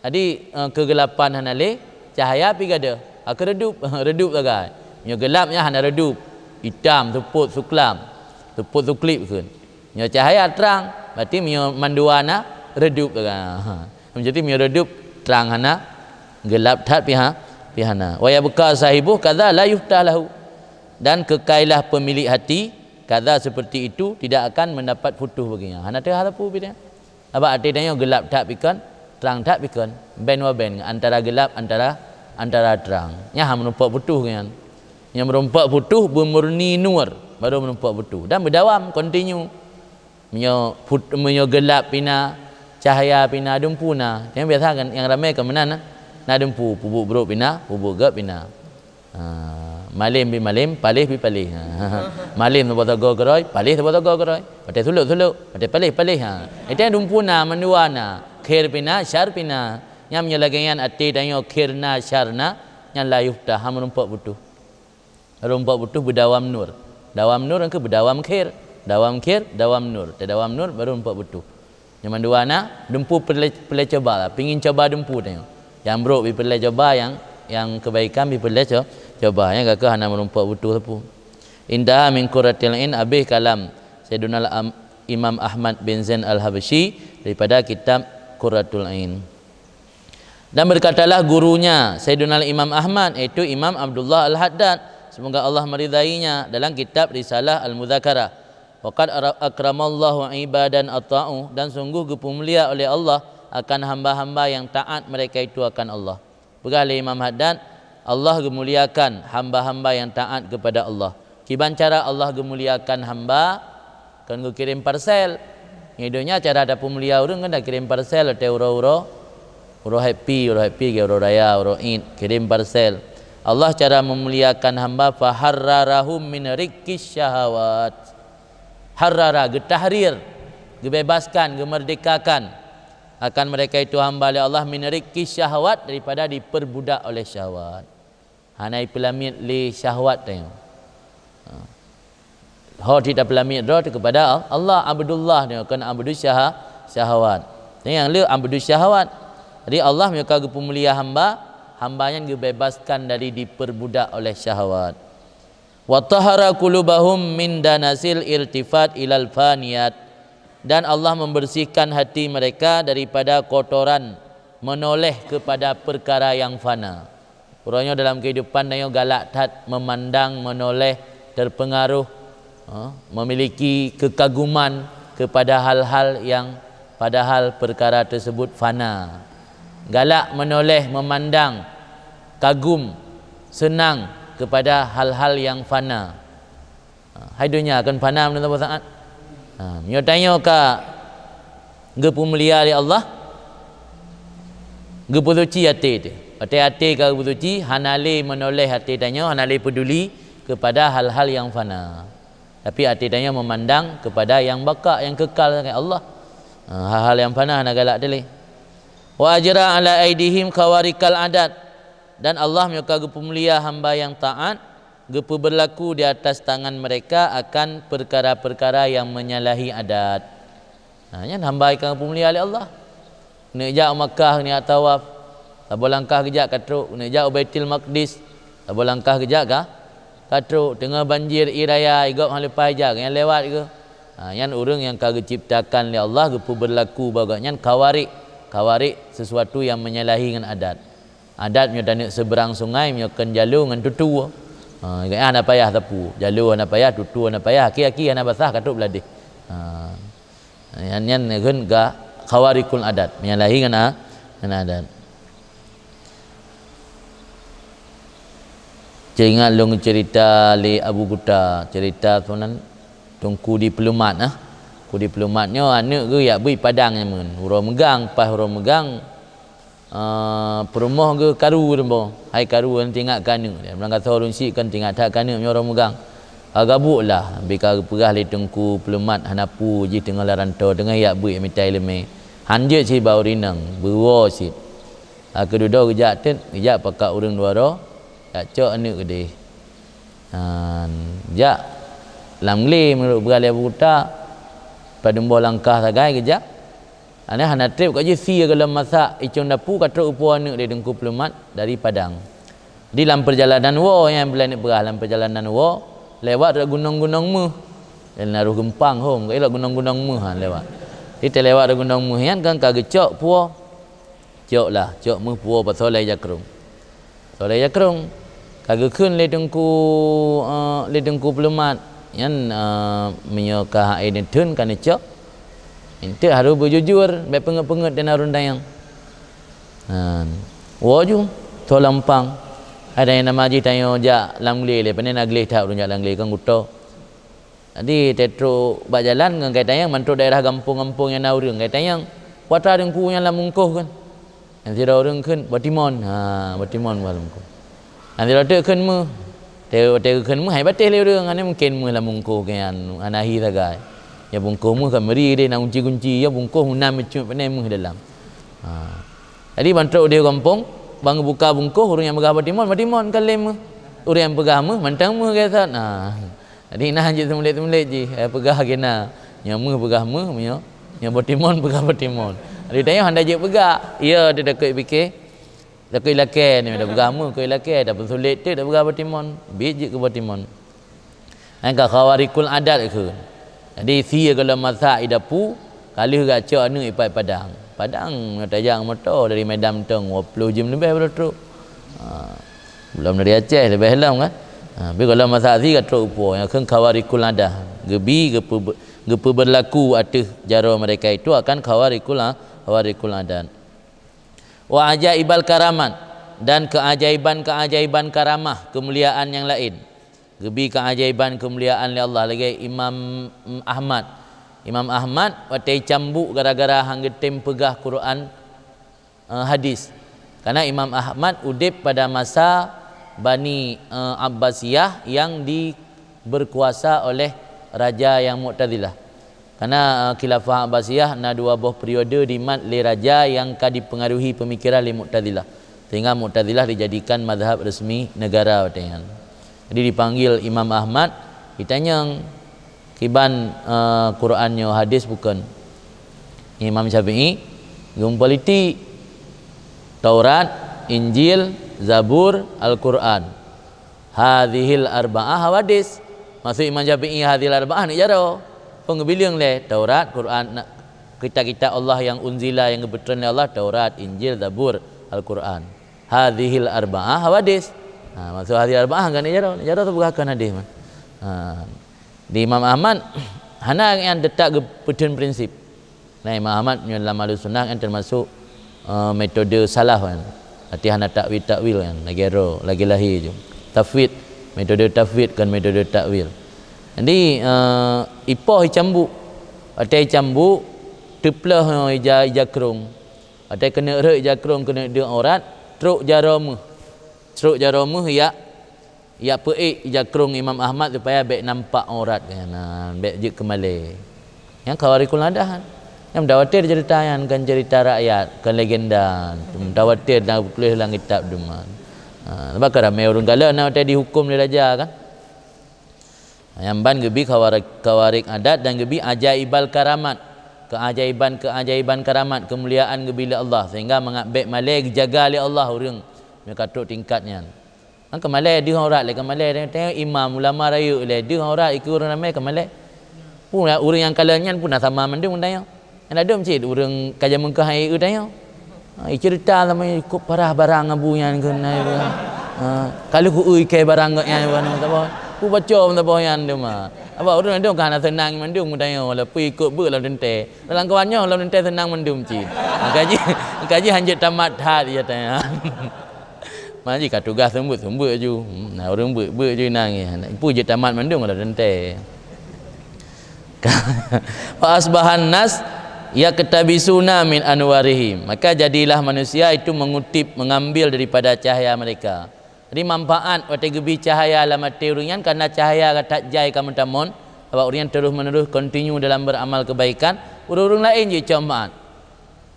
Jadi, eh, keugelapan hana lé, cahya pih gadôh. Ha, keu redup, redup sagai. Meunyoe geulap nyan hana redup. Itam, seupôt, suklam. Seupôt, suklip kheun. Nyoe cahya trang, berarti meunyoe mandua na redup sagai. Ha. Jadi meunyoe redup, trang hana, geulap that pih ha-, pih hana. Wa yabqa sahibuh kadza la yuftah lahu. Dan keukailah pemilik hati, kadza seperti itu, tidak akan mendapat futuh baginya. Hana teuhah sapeue pih nyan. Sabab até tanyoe geulap that pih kon, trang that pih kon, ben wa ben, antara geulap, antara, antara trang. Nyan hana meurumpok futuh nyan. Nyang meurumpok futuh beumurni nur, baru meurumpok futuh. Dan beudawam, continue. Meunyoe put-, meunyoe geulap pih na, cahya pih na, dumpeue na. Nyang biasa kan, nyang ramé kan meunan na. Na dumpeue, peubuet brok pih na, peubuet gét pih na. Ha, malem pih malem, paléh pih paléh. Ha, malem saboh sagoe keurôi, paléh saboh sagoe keurôi. Watée sulok-sulok, watée paléh-paléh. Ha. Itu dumpeue na, mandua na. Khair pih na, syar pih na. Nyang meunyoe lagée nyan até tanyoe khair na, syar na, nyan la yuftah, hana meurumpok futuh. Baru meurumpok futuh beudawam nur. Dawam nur nyang keu beudawam khair. Dawam khair, dawam nur. Teudawam nur baru meurumpok futuh. Nyoe mandua na, dumpeue peureulée, peureulée cuba lah. Pingin cuba dumpeue tanyoe. Nyang brok pih peureulée cuba, nyang, nyang keubaikan pih peureulée co-, cuba. Nyang ka keuh hana meurumpok futuh sapeue. Intaha min Qurratil Ain, habéh kalam Sayyiduna Al-Am-, Imam Ahmad bin Zain Al-Habsyi daripada kitab Qurratul Ain. Dan berkatalah gurunya, Sayyiduna Imam Ahmad, yaitu Imam Abdullah Al-Haddad, semoga Allah meridainya, dalam kitab Risalah Al-Mudzakarah, "Wa qad ara-, akramallahu ibadan ata'u," dan sungguh geupeumulia oleh Allah akan hamba-hamba yang taat mereka itu akan Allah. Peugah lé Imam Haddad, Allah geumuliakan hamba-hamba yang taat kepada Allah. Kiban cara Allah geumuliakan hamba, kon geukirém parsel. Nyoe donya cara tapeumulia ureuëng kan takirém parsel, watée uroe-uroe, uroe happy, uroe happy, uroe raya, uroe Id, kirém parsel. Allah cara meumuliakan hamba, faharrarahum min riqqis syahawat. Harrara, geutahrir, geubebaskan, geumerdekakan akan mereka itu hamba lé Allah min riqqis syahawat, daripada diperbudak oleh syahwat. Hana ipeulamiet lé syahwat tanyoe. Ha. Ho cit tapeulamiet droe teuh keupada Allah, Abdullah nyoe, kon abdu syaha-, syahwat. Nyoe nyang le abdu syahwat. Jadi Allah meunyoe ka geupeumulia hamba, hamba nyan geubebaskan dari diperbudak oleh syahwat. Wa tahara qulubahum min danasil iltifat ilal faniyat. Dan Allah membersihkan hati mereka daripada kotoran menoleh kepada perkara yang fana. Uroe nyoe dalam kehidupan tanyoe galak that memandang, menoleh, terpengaruh Ha, memiliki kekaguman kepada hal-hal yang padahal perkara tersebut fana. Galak menoleh, memandang, kagum, senang kepada hal-hal yang fana. Ha, hai donya kan fana meunurot saat. Ha, meunyoe tanyoe ka geupeumulia lé Allah, geupeusuci até teuh. Até-até ka geupeusuci, hana lé menoleh até tanyoe, hana lé peduli kepada hal-hal yang fana. Tapi até tanyoe memandang kepada yang baka, yang kekal, Allah. Ha, hal-hal yang fana hana galak teuh lé. Wa ajra ala aidihim khawarikal adat. Dan Allah meunyoe ka geupeumulia hamba yang taat, geupeubeurlaku di atas tangan mereka akan perkara-perkara yang menyalahi adat. Nah, nyan hamba nyang ka geupeumeuleuha lé Allah. Neuk jak u Makkah, neuk jak tawaf, saboh langkah geujak ka trok. Neuk jak u Baitul Maqdis, saboh langkah geujak ka, ka trok. Teungoh banjir ie raya, ie gob hana leupah jak, nyan lewat keuh. Ha, nyan ureuëng nyang ka geuciptakan lé Allah, geupeubeurlaku bak gobnyan khawarik. Khawarik sesuatu yang menyalahi ngon adat. Adat meunyoe taneuk seberang sungai, meunyoe kon jalô ngon tutue. Ha, hana payah sapu. Jalô hana payah, tutue hana payah, aki-aki hana basah, ka trok beuladeh. Ha. Nyan, nyan kheun ka khawarikul adat, menyalahi ngon a-, ngon adat. Teuingat lôn cerita lé Abu Kuta, cerita sunan Teungku di Peulumat, ah. Teungku di Peulumat nyoe aneuk geuh jak beuet padang nyan meunan. Uroe meugang, pas uroe meugang, eh, peurumoh geuh karu teuma. Hai karu, nyan teuingat keu aneuk. Meunan gasoe ureuëng syiek kan teuingat that keu aneuk meunyoe uroe meugang. Ka gabuk lah, bèk ka geupeugah lé Teungku Peulumat hana peue jih teungoh lam rantô, teungoh jak beuet mita iéleumé. Han jeuet cit bak ureuëng inong, beuwoe cit. Ka geududoe geujak teuk, geujak pakat ureuëng dua droe, jak cok aneuk keudeh. Han, jak lam glé meunurot peugah lé Abu Kuta, padum boh langkah sagai geujak. Aneuk hana trép ka jih sie gohlom masak, icong dapu ka trok upo aneuk lé Teungku Peulumat dari Padang. Di lam peurjalanan woe, nyang beulai neupeugah, lam peurjalanan woe, lewat rot gunong-gunong méuh. Lalu geumpang hom, ka ilok gunong-gunong méuh han lewat. Di teulewat rot gunong méuh nyan kan ka geucok puo. Cok lah, cok méuh puo pasoe lam jakrong. Pasoe lam jakrong. Ka geukheun lé Teungku, eh, lé Teungku Peulumat. Nyan, eh, meunyoe ka hai neutheun ka neucok. Enteuk harôh beujujur, bèk peungeut-peungeut dan ureuëng dayang. Nah, woe ju, soe lam pang. Hai dayang nama jih tanyoe jak lam glé lé, pane na glé that ureuëng jak lam glé kan kuto. Jadi, teutrok bak jalan ngon gata nyang mantong daerah gampông-gampông nyang na ureuëng. Gata nyang kuatra Teungku nyang lam mungkoh kan. Nyang sidroe ureuëng kheun, "Botimon." Ha, botimon buah lam mungkoh. Nyang sidroe teuk kheun méuh. Teu-, teu kheun méuh, hai batéh lé ureuëng. Hana mungken méuh lam mungkoh keu nyan, hana hi sagai. Ya bungkoh méuh kan meuri deh, na gunci-gunci. Ya bungkoh meunan meucut pane méuh dalam. Ha. Jadi, ban trok di gampông, ban geubuka bungkoh, ureuëng nyang peugah botimon, botimon kan lé méuh. Ureuëng nyang peugah méuh, mantong méuh geuh that. Ha. Jadi, na jeuet seumeulét-seumeulét jih, eh, peugah geuh na. Nyoe méuh peugah méuh, nyoe, nyoe botimon peugah botimon. Jadi, tanyoe hana jeuet peugah. Iya, dia takot pike. Takot ilakée ni, dah peugah méuh, takot ilakée, dah peusulet teuk, dah peugah botimon. Biet jeuet keu botimon. Nyan ka khawarikul adat kheun. Jadi, sie gohlom masak i dapu, ka lheueh geucok aneuk ipat padang. Padang, tajak moto dari Medan mantong, dua ploh jeuem leubeh baru trok. Ha. Belom dari Aceh, leubeh lom kan? Ha, tapi gohlom masak sie ka trok upo, nyang kheun khawarikul adat. Geubi, geupeu-, geupeubeurlaku ateueh jaroe mereka itu akan khawarikul a-, khawarikul adat. Wa ajaibal karamat, dan keajaiban-keajaiban karamah, keumuliaan nyang laén. Geubi keajaiban keumuliaan lé Allah lagée Imam Ahmad. Imam Ahmad watée cambuk gara-gara han geutem peugah Quran, eh, hadis. Karena Imam Ahmad udeb pada masa Bani, eh, Abbasiyah yang di-, berkuasa oleh raja yang Mu'tazilah. Karena, eh, Khilafah Abbasiyah na dua boh periode dimat lé raja nyang ka dipengaruhi pemikiran lé Mu'tazilah, sehingga Mu'tazilah dijadikan mazhab resmi negara watée nyan. Jadi dipanggil Imam Ahmad, ditanyong, "Kiban, eh, Quran nyoe hadis bukon?" Imam Syafi'i geumeupolitik, Taurat, Injil, Zabur, Al-Quran. Hadzihil arba'ah hawadis. Maksud Imam Syafi'i hadzihil arba'ah aneuk jaroe. Peue geubileung lé Taurat, Quran, na-, kitab-kitab Allah nyang unzila nyang geupeutreun lé Allah, Taurat, Injil, Zabur, Al-Quran. Hadzihil arba'ah hawadis. Ha, maksud hadzihil arba'ah kan aneuk jaroe. Aneuk jaroe teupeugah kon hadis mah. Ha. Di Imam Ahmad, hana nyang teutap geupeutheun prinsip. Nah, Imam Ahmad nyoe lam Ahlus Sunnah kan termasuk, eh, metode salaf kan. Arti hana takwil-takwil kan, lagée droe, lagée lahé ju. Tafwid, metode tafwid kon metode takwil. Jadi, eh, ipoh icambuk. Watée icambuk, teupleuh nyoe ija, ija krong. Watée keuneuk rhot ija krong keuneuk deuek aurat, trok jaroe méuh. Trok jaroe méuh yak, yak peuék ija krong Imam Ahmad supaya bék nampak aurat nyan, bék jeuet keu malée. Nyan khawarikul adah. Nyan mutawatir ceurita nyan, kon ceurita rakyat, kon legenda. Mutawatir dan tuléh lam kitab dum nyan. Ha, sebab ka ramé ureuëng galak na watée dihuköm lé raja kan. Nyan ban geubi khawarik, khawarik adat dan geubi ajaibal karamat. Keajaiban-keajaiban karamat, keumuliaan geubi lé Allah, sehingga mangat bék malée geujaga lé Allah ureuëng nyang ka trok tingkat nyan. Kan keu malée deuh aurat lé, keu malée tengok imam, ulama rayeuk lé, deuh aurat ikeu ureuëng ramé keu malée. Pun ureuëng nyang kalon nyan pun na sama mandum tanyoe. Nyan ladom cit ureuëng ka jameun keuh hai eu tanyoe. Ha, iceurita sama ikut parah barang abu nyan keu na ibu. Ha, kalau ku ui kai barang gok nyan ibu anu saboh. Ku baca saboh nyan tu ma. Apa ureuëng tu ka hana seunang mandum tanyoe walaupun ikut beuk lam teuntée. Dalam kawan nyoe lam teuntée seunang mandum cit. Kaji, kaji hanjeuet tamat that ya tanyoe. Maji ka tugaih seumeubeuet-seumeubeuet ju. Hmm, nah, ureuëng beuet-beuet ju nangis. Peue jeuet tamat mandum kalau teuntée. Fa asbahan nas yaktabisuna min anwarihim. Maka jadilah manusia itu mengutip, mengambil daripada cahaya mereka. Jadi manfaat watée geubi cahaya lam até ureuëng nyan karena cahaya ka that jai ka meutamon, sabab ureuëng nyan terus-menerus continue dalam beramal kebaikan, ureuëng-ureuëng laén jicok manfaat.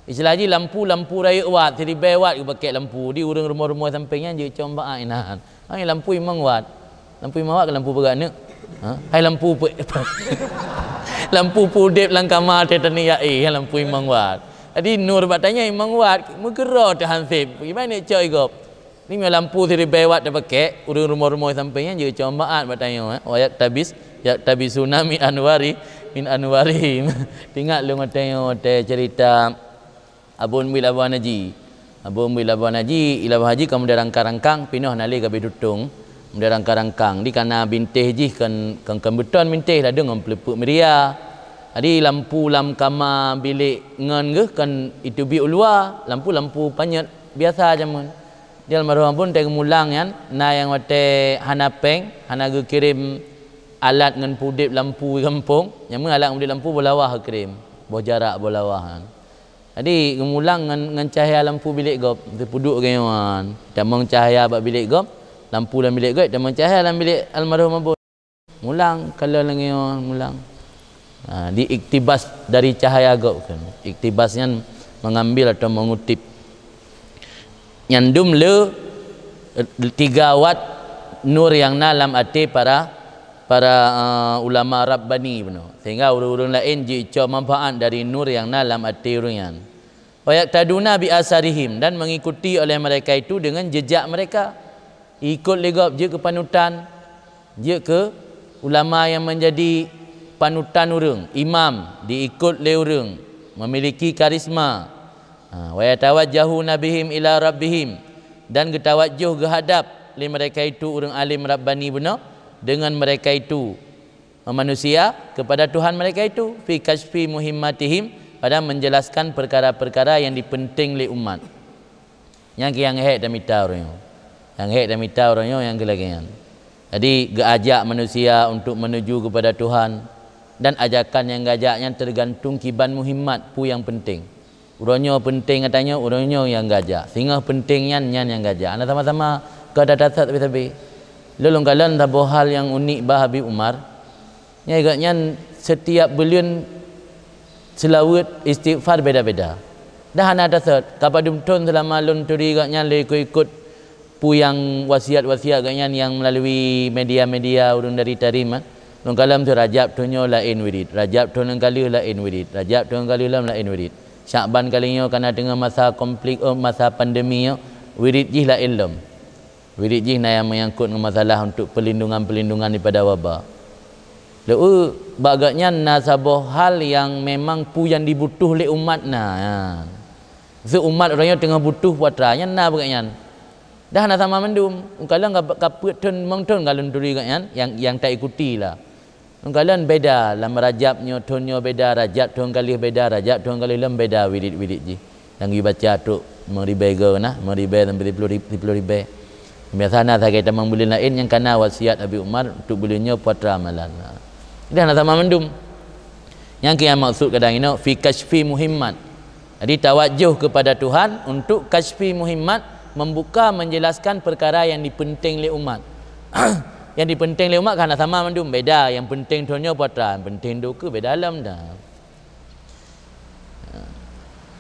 Istilah jih lampu, lampu rayeuk watt, siribée watt geupakée lampu. Di ureuëng rumoh-rumoh sampéng nyan jeuet cong bak inan. Hai lampu imong watt. Lampu imong watt keu lampu peugah aneuk. Ha? Hai lampu pe-, lampu peudeb lam kama teuh tani ya eh, lampu imong watt. Jadi nur bak tanyoe imong watt, meugeuro teuh hanseb. Gimana cok igop? Ni meunyoe lampu siribée watt tapakée, ureuëng rumoh-rumoh sampéng nyan jeuet cong manfaat bak tanyoe, eh. Wa yaktabis, yaktabisuna min anwari, min anwarihim. Teuingat lôn watée nyoe, watée cerita Abon Bui Labuan Haji. Abon Bui Labuan Haji, i Labuan Haji ka model rangkang-rangkang, pinoh na lé ka beh tutong. Model rangkang-rangkang. Di kana bintéh jih kon, kon, kon beuton bintéh, ladôm ngon peuleupeuk meuria. Jadi lampu lam kama bilék ngon geuh kon itu bi u luwa, lampu-lampu panyöt biasa jameun. Di almarhum Abon teuh geumulang nyan, na nyang watée hana péng, hana geukirém alat ngon peudeb lampu di gampông, nyang meualat ngon peudeb lampu boh lawah geukirém, boh jarak boh lawah nyan. Jadi geumulang ngon, ngon cahya lampu bilék gob, teupeuduek geuh nyan. Tamong cahya bak bilék gob, lampu lam bilék gob, tamong cahya lam bilék almarhum Abon. Mulang, kalau lagée nyoe mulang. Ha, di iktibas dari cahaya gob kan. Iktibas nyan mengambil atau mengutip. Nyan dum le, eh, tiga watt nur nyang na lam até para, para, eh, ulama Rabbani bunoe. Sehingga ureuëng-ureuëng laén jicoe manfaat dari nur nyang na lam até ureuëng nyan. Wa yaqtaduna bi asarihim, dan mengikuti oleh mereka itu dengan jejak mereka. Ikut lé gob jeuet keu panutan, jeuet keu ulama nyang menjadi panutan ureuëng, imam, diikut lé ureuëng, memiliki karisma. Ha, wa yatawajjahuna bihim ila rabbihim, dan geutawajjoh geuhadab lé mereka itu ureuëng alim Rabbani bunoe dengan mereka itu manusia kepada Tuhan mereka itu, fi kasyfi muhimmatihim, pada menjelaskan perkara-perkara yang dipenting lé umat. Nyang keu nyang hék tamita uroe nyoe. Nyang hék tamita uroe nyoe nyang keu lagée nyan. Jadi geuajak manusia untuk menuju kepada Tuhan, dan ajakan nyang geuajak nyan tergantung kiban muhimmat, peue nyang penting. Uroe nyoe peunteng gata nyoe, uroe nyoe nyang gajak. Singoh peunteng nyan, nyan nyang gajak. Hana sama-sama ka tatasat sabe-sabe. Lôn kalon saboh hal nyang unik bak Habib Umar. Nyan gobnyan setiap buleuen seulaweuet istighfar beda-beda. Dah hana tasot, ka padum thon seulama lôn turi gobnyan lé ikot-ikot peue nyang wasiat-wasiat gobnyan nyang meulalu media-media ureuëng dari Tarim, eh. Lôn kalon tu Rajab thon nyoe laén wirid, Rajab thon nyang ka lheueh laén wirid, Rajab thon nyang ka lheueh lom laén wirid. Syakban kali nyoe kana teungoh masa konflik, oh, masa pandemi nyoe, wirid jih laén lom. Wirid jih na nyang menyangkut ngon masalah untuk perlindungan-perlindungan daripada waba. Leu bak gobnyan na saboh hal nyang memang peue nyang dibutuh lé umat na. Ya. Seumat uroe nyoe teungoh butuh putra, nyan na bak gobnyan. Dah na sama mandum, ungkalon ka, ka peuet thon, limong thon ka lôn turi gobnyan, nyang, nyang ta ikuti lah. Ngon kalon beda, lam Rajab nyoe thon nyoe beda, Rajab thon ka lheueh beda, Rajab thon ka lheueh lom beda wirid-wirid jih. Dan geubaca trok meuribèe go na, meuribèe sampai siploh ri-, siploh ribèe. Biasa na sagai tamong buleuen laén nyang kana wasiat Abi Umar untuk buleuen nyoe putra amalan. Nah. Dah na sama mandum. Nyang keu nyang maksud kadang inoe fi kasyfi muhimmat. Jadi tawajjuh kepada Tuhan untuk kasyfi muhimmat, membuka, menjelaskan perkara yang dipenting lé umat. Yang dipenting lé umat ka hana sama mandum, beda. Yang penting thon nyoe putra, yang penting duka beda alam dah.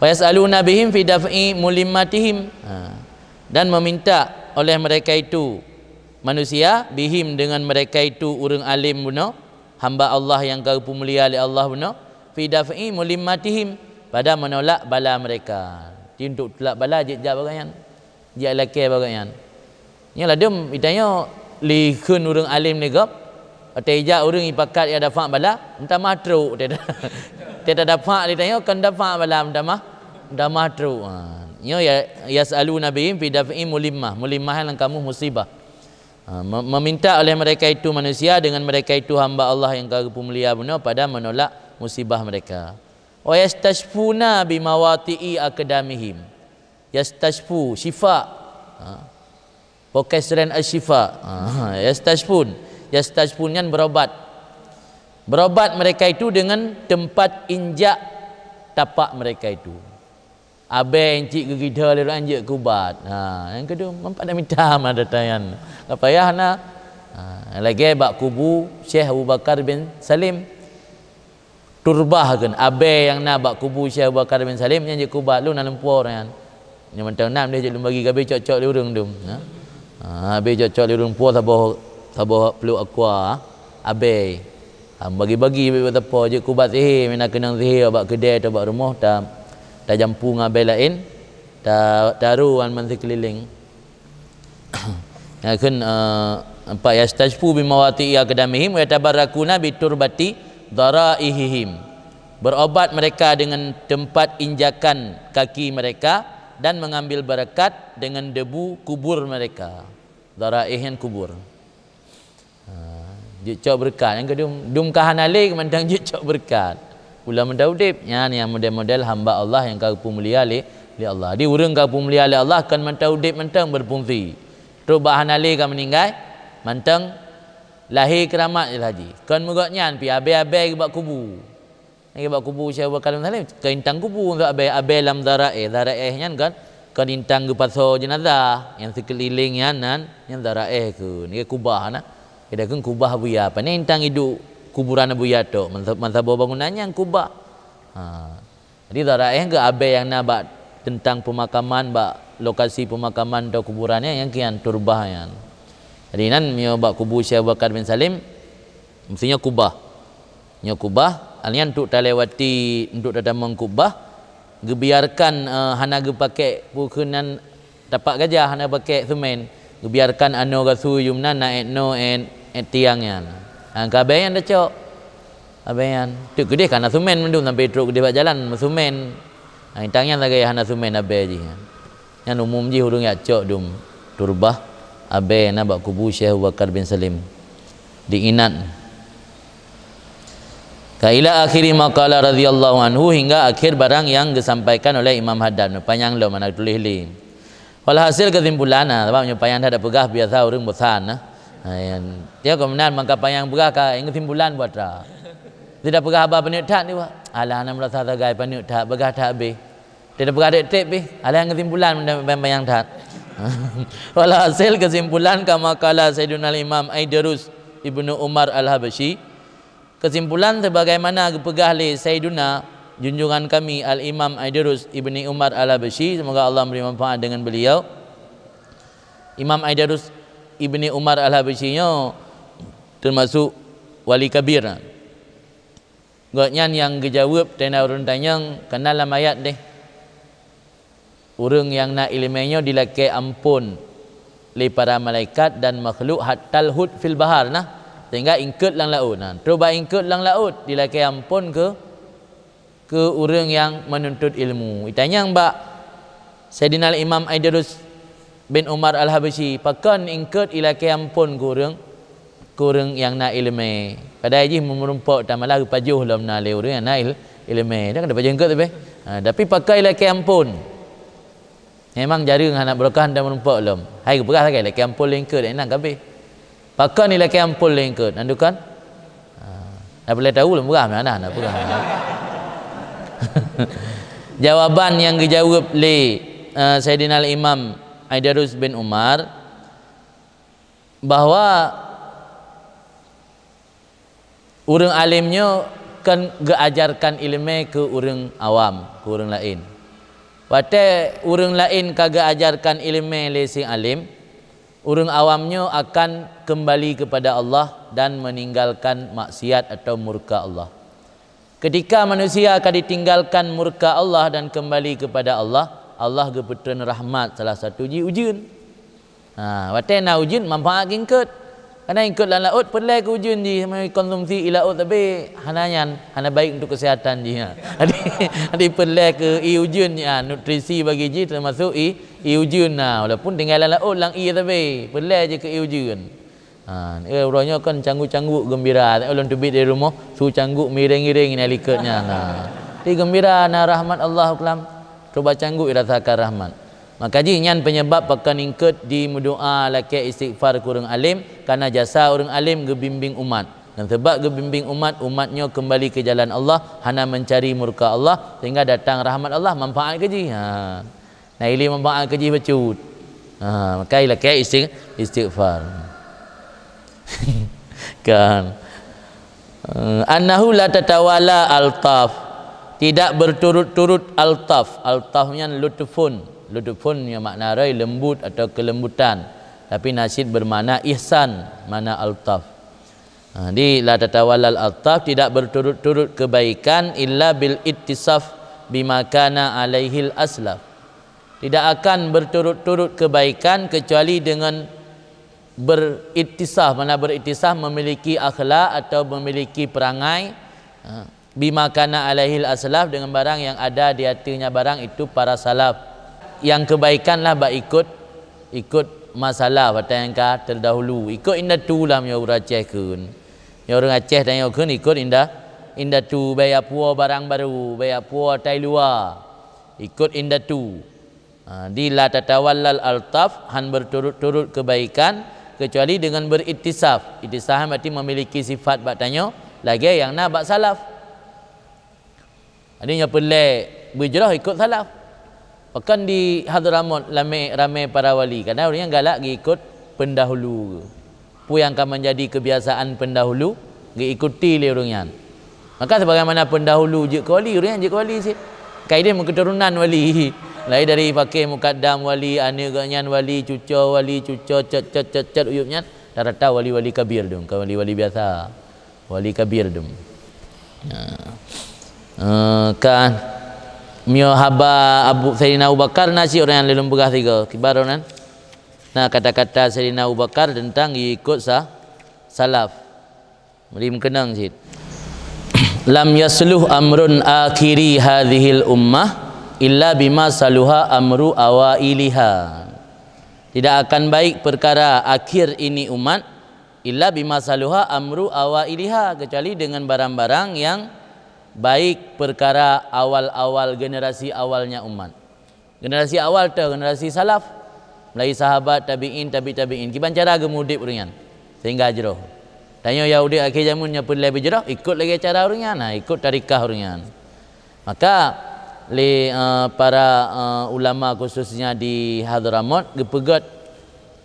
Wa yas'aluna bihim fi daf'i mulimmatihim. Ha. Dan meminta oleh mereka itu manusia, bihim, dengan mereka itu ureuëng alim bunoe, hamba Allah nyang ka geupeumulia lé Allah bunoe, fi daf'i mulimmatihim, pada menolak bala mereka. Jadi untuk tulak bala jeuet jak bak gobnyan. Jak lakèe bak gobnyan. Nyoe ladôm geutanyoe likheun ureuëng alim lé gob, watèe jak ureuëng jipakat jak dafa' bala, meutamah trok. Watèe tadafa' lé tanyoe kon dafa' bala meutamah, meutamah trok. Ha. Nyoe ya, yas'aluna bihim fi daf'i mulimmah. Mulimmah lam kamus musibah. Ha, me-, meminta oleh mereka itu manusia, dengan mereka itu hamba Allah nyang ka geupeumulia bunoe, pada menolak musibah mereka. Wa yastasyfuna bimawati'i aqdamihim. Yastasyfu, syifa. Ha. Pakai seren asyifa. Ha. Yastasyfun. Yastasyfun nyan berobat. Berobat mereka itu dengan tempat injak tapak mereka itu. Abèe nyang cit geugidha lé ureuëng jeuet keu ubat. Ha, nyang keudua, manfaat dan mita mah data nyan. Ka payah na. Ha, lagèe bak kubu Syekh Abu Bakar bin Salim. Turbah kheun, abèe nyang na bak kubu Syekh Abu Bakar bin Salim nyan jeuet keu ubat lôn na lumpur nyan. Nyan mantong nam deh jeuet lôn bagi, ka abéh cok-cok lé ureuëng dum. Ha? Ha, abéh cok-cok lé ureuëng po saboh, saboh pluek aqua, abèe. Ha, bagi-bagi bak sapo jeuet keu ubat sihé, meunan keunong sihé bak keudè atau bak rumoh, ta, tajampu ngon abèe laén, ta, taru wan ban sikeulileng. Ya, kheun, eh, empat, yastasyfu bimawati'i aqdamihim wa yatabarrakuna biturbati dharaihihim. Berobat mereka dengan tempat injakan kaki mereka dan mengambil berkat dengan debu kubur mereka. Dharaih nyan kubur. Ha, jeuet cok beureukat. Nyang keudum, dum ka hana lé mantong jeuet cok beureukat. Ulah mantong udeb. Nyan nyang model-model hamba Allah nyang ka geupeumulia lé, lé Allah. Jadi ureuëng ka geupeumulia lé Allah kon mantong udeb mantong berfungsi. Trok bak hana lé ka meuninggai, mantong lahé keuramat jih laju. Kon meugok nyan pih abèe-abèe bak kubu. Lagèe bak kubu Syekh Abu Bakar bin Salim, kon intang kubu, untuk abèe, abèe lam dharaih. Dharaih nyan kan, kon intang geupasoe jeunazah, nyang sikeulileng nyan nan, nyan dharaih kheun, lagèe kubah na. Kadang kheun kubah buya, pane intang iduek kuburan buya tok, man sa-, man saboh bangunan nyan kubah. Ha. Jadi dharaih keu abèe nyang na bak teuntang peumakaman, bak lokasi peumakaman atau kuburan nyan, nyang kian turbah nyan. Jadi nan meunyoe bak kubu Syekh Abu Bakar bin Salim, meusti nyoe kubah. Nyoe kubah, nyan untuk talewati, untuk tatamong kubah, geubiarkan, eh, hana geupakèk peue kheun nan tapak gajah, hana pakèk seumén. Geubiarkan anoe gasui yum nan na èt noe èt, èt tiang nyan. Ha, keu abèe nyan tacok. Abèe nyan. Teuk keudeh ka na seumén mandum sampai trok keudeh bak jalan meuseumén. Ha, intang nyan lagèe hana seumén abèe jih nyan. Nyan umum jih ureuëng jak cok dum turbah abèe na bak kubu Syekh Abu Bakar bin Salim. Diingat. Ka ila akhiri ma qala radhiyallahu anhu, hingga akhir barang yang geusampaikan oleh Imam Haddad. Panyang lom hana tuléh lé. Walhasil keusimpulan, nah, sabab nyoe panyang that peugah biasa ureuëng bosan, nah. Ha, nyan. Dia keumeunang maka panyang peugah ka, nyang keusimpulan buat ra. Tidak peugah haba paneuk that ni, Pak. Alah, hana meurasa sagai paneuk that, peugah that habéh. Tidak peugah dek-dek pih, alah nyang keusimpulan meunan panyang that. Walhasil keusimpulan kama qala Sayyiduna Imam Aidarus Ibnu Umar Al-Habasyi, keusimpulan sebagaimana geupeugah lé Sayyiduna junjungan kami Al-Imam Aidarus Ibni Umar Al-Habasyi, semoga Allah memberi manfaat dengan beliau. Imam Aidarus Ibni Umar Al-Habasyi nyoe teumasuk wali kabir. Gobnyan nyang geujaweueb teuna ureuëng tanyong, kana lam ayat deh. Ureuëng nyang na iéleumé nyoe dilakée amphon lé para malaikat dan makhluk hatal hut fil bahar nah, sehingga ingkot lam laôt. Nah, trok bak ingkot lam laôt dilakée amphon keu, keu ureuëng nyang meununtut ilmu. Itanyong bak Saidina Imam Aidarus bin Umar Al-Habasyi, pakon ingkot ilakée amphon keu ureuëng? ureuëng nyang na iéleumé. Padahai jih meureumpok, tamalah geupajoh lom na lé ureuëng nyang na il-, iéleumé. Dak geupajoh eungkôt leubeh. Ha, tapi pakon ilakée amphon. Memang jareueng hana barokah dan meureumpok lom. Hai geupeugah lagée ilakée amphon lé eungkôt, inong kabeh. Pakon ilakée amphon lé eungkôt, na dukon? Ha, na peureulée tahu lom peugah, na, na peugah. Jawaban nyang geujaweueb lé, eh, Saidina Al-Imam Aidarus bin Umar, bahwa ureuëng além nyoe kan geuajarkan iéleumé keu ureuëng awam, keu ureuëng laén. Watée ureuëng laén ka geuajarkan iéleumé lé si além, ureuëng awam nyoe akan keumbali keupada Allah dan meuninggalkan maksiat atau murka Allah. Keutika manusia ka ditinggalkan murka Allah dan keumbali keupada Allah, Allah geupeutreun rahmat, salah satu jih ujeuen. Ha, watée na ujeuen, manfaat keu eungkôt. Kareuna eungkôt lam laôt peureulée keu ujeuen jih, meukonsumsi ié laôt, tapi hana nyan, hana baik untuk kesehatan jih, ha. Jadi, jadi peureulée keu ié ujeuen jih, ha, nutrisi bagi jih teumasuk ié, ié ujeuen, ha. Walaupun tinggai lam laôt, lam ié tapi peureulée jih keu ié ujeuen. Ha, eh, uroe nyoe kan cangguk-cangguk geumbira. Ulôn teubiet dari rumoh, su cangguk miréng-iréng nyan likot nyan. Ha. Jadi geumbira na rahmat Allah keudroe, cuba cangguk irasakan rahmat. Maka jih nyan penyebab pakon eungkôt jimeudoá lakée istighfar keu ureuëng além, kareuna jasa ureuëng além geubimbéng umat. Dan sebab geubimbéng umat, umat nyoe keumbali keu jalan Allah, hana meucari murka Allah, sehingga datang rahmat Allah, manfaat keu jih. Ha. Na ilée manfaat keu jih bacut. Ha, maka ilakée istig-, istighfar. Kan. Eh, annahu la tatawala altaf. Tidak berturut-turut altaf. Altaf nyan lutfun. Lutfun nyan makna roi lembut atau kelembutan. Tapi na cit bermakna ihsan, makna altaf. Ha, di la tatawallal altaf, tidak berturut-turut kebaikan illa bil ittisaf bima kana alaihil aslaf. Tidak akan berturut-turut kebaikan kecuali dengan berittisaf. Mana berittisaf? Memiliki akhlak atau memiliki perangai, ha, bima kana alaihil aslaf, dengan barang yang ada di atasnya barang itu para salaf. Yang kebaikan lah bak ikut, ikut masalah, watée nyang ka terdahulu. Ikut indatu lah meunyoe ureuëng Aceh kheun. Nyoe ureuëng Aceh tanyoe kheun ikut inda-, indatu, bék jak puwoe barang barô, bék jak puwoe tai luwa. Ikut indatu. Ha, di la tatawallal altaf, han berturut-turut kebaikan kecuali dengan berittisaf. Ittisaf berarti memiliki sifat bak tanyoe lagée nyang na bak salaf. Jadi nyoe peureulée beujroh ikut salaf. Pakon di Hadramaut ramé, ramé para wali, kadang ureuëng nyan galak geuikut pendahulu. Peue nyang ka menjadi kebiasaan pendahulu, geuikuti lé ureuëng nyan. Maka sebagaimana pendahulu jeuet keu wali, ureuëng nyan jeuet keu wali cit. Ka ideh meuketurunan wali. Lahé dari paké mukaddam wali, aneuëk geuh nyan wali, cucoe wali, cucoe cot, cot, cot, cot, uyueb nyan, rata-rata wali-wali kabir dum, kon wali-wali biasa. Wali kabir dum. Ya. Eh, kan, meunyoe haba Abu, Saidina Abu Bakar na cit ureuëng nyang lôn peugah sigoe, kiban droeneuh. Nah, kata-kata Saidina Abu Bakar tentang ikut sa-, salaf. Jadi meukeunong cit. Lam yasluh amrun akhiri hadhil ummah illa bima saluha amru awailiha. Tidak akan baik perkara akhir ini umat illa bima saluha amru awailiha, kecuali dengan barang-barang yang baik perkara awal-awal, generasi awalnya umat. Generasi awal teuh, generasi salaf. Mulai sahabat, tabi'in, tabi' tabi'in. Kiban cara geumudeb ureuëng nyan sehingga jroh. Tanyoe nyang udeb akhé jameun nyoe peureulée beujroh, ikut lagée cara ureuëng nyan, nah, ikut tarikah ureuëng nyan. Maka lé, eh, para, eh, ulama khususnya di Hadramaut geupeugét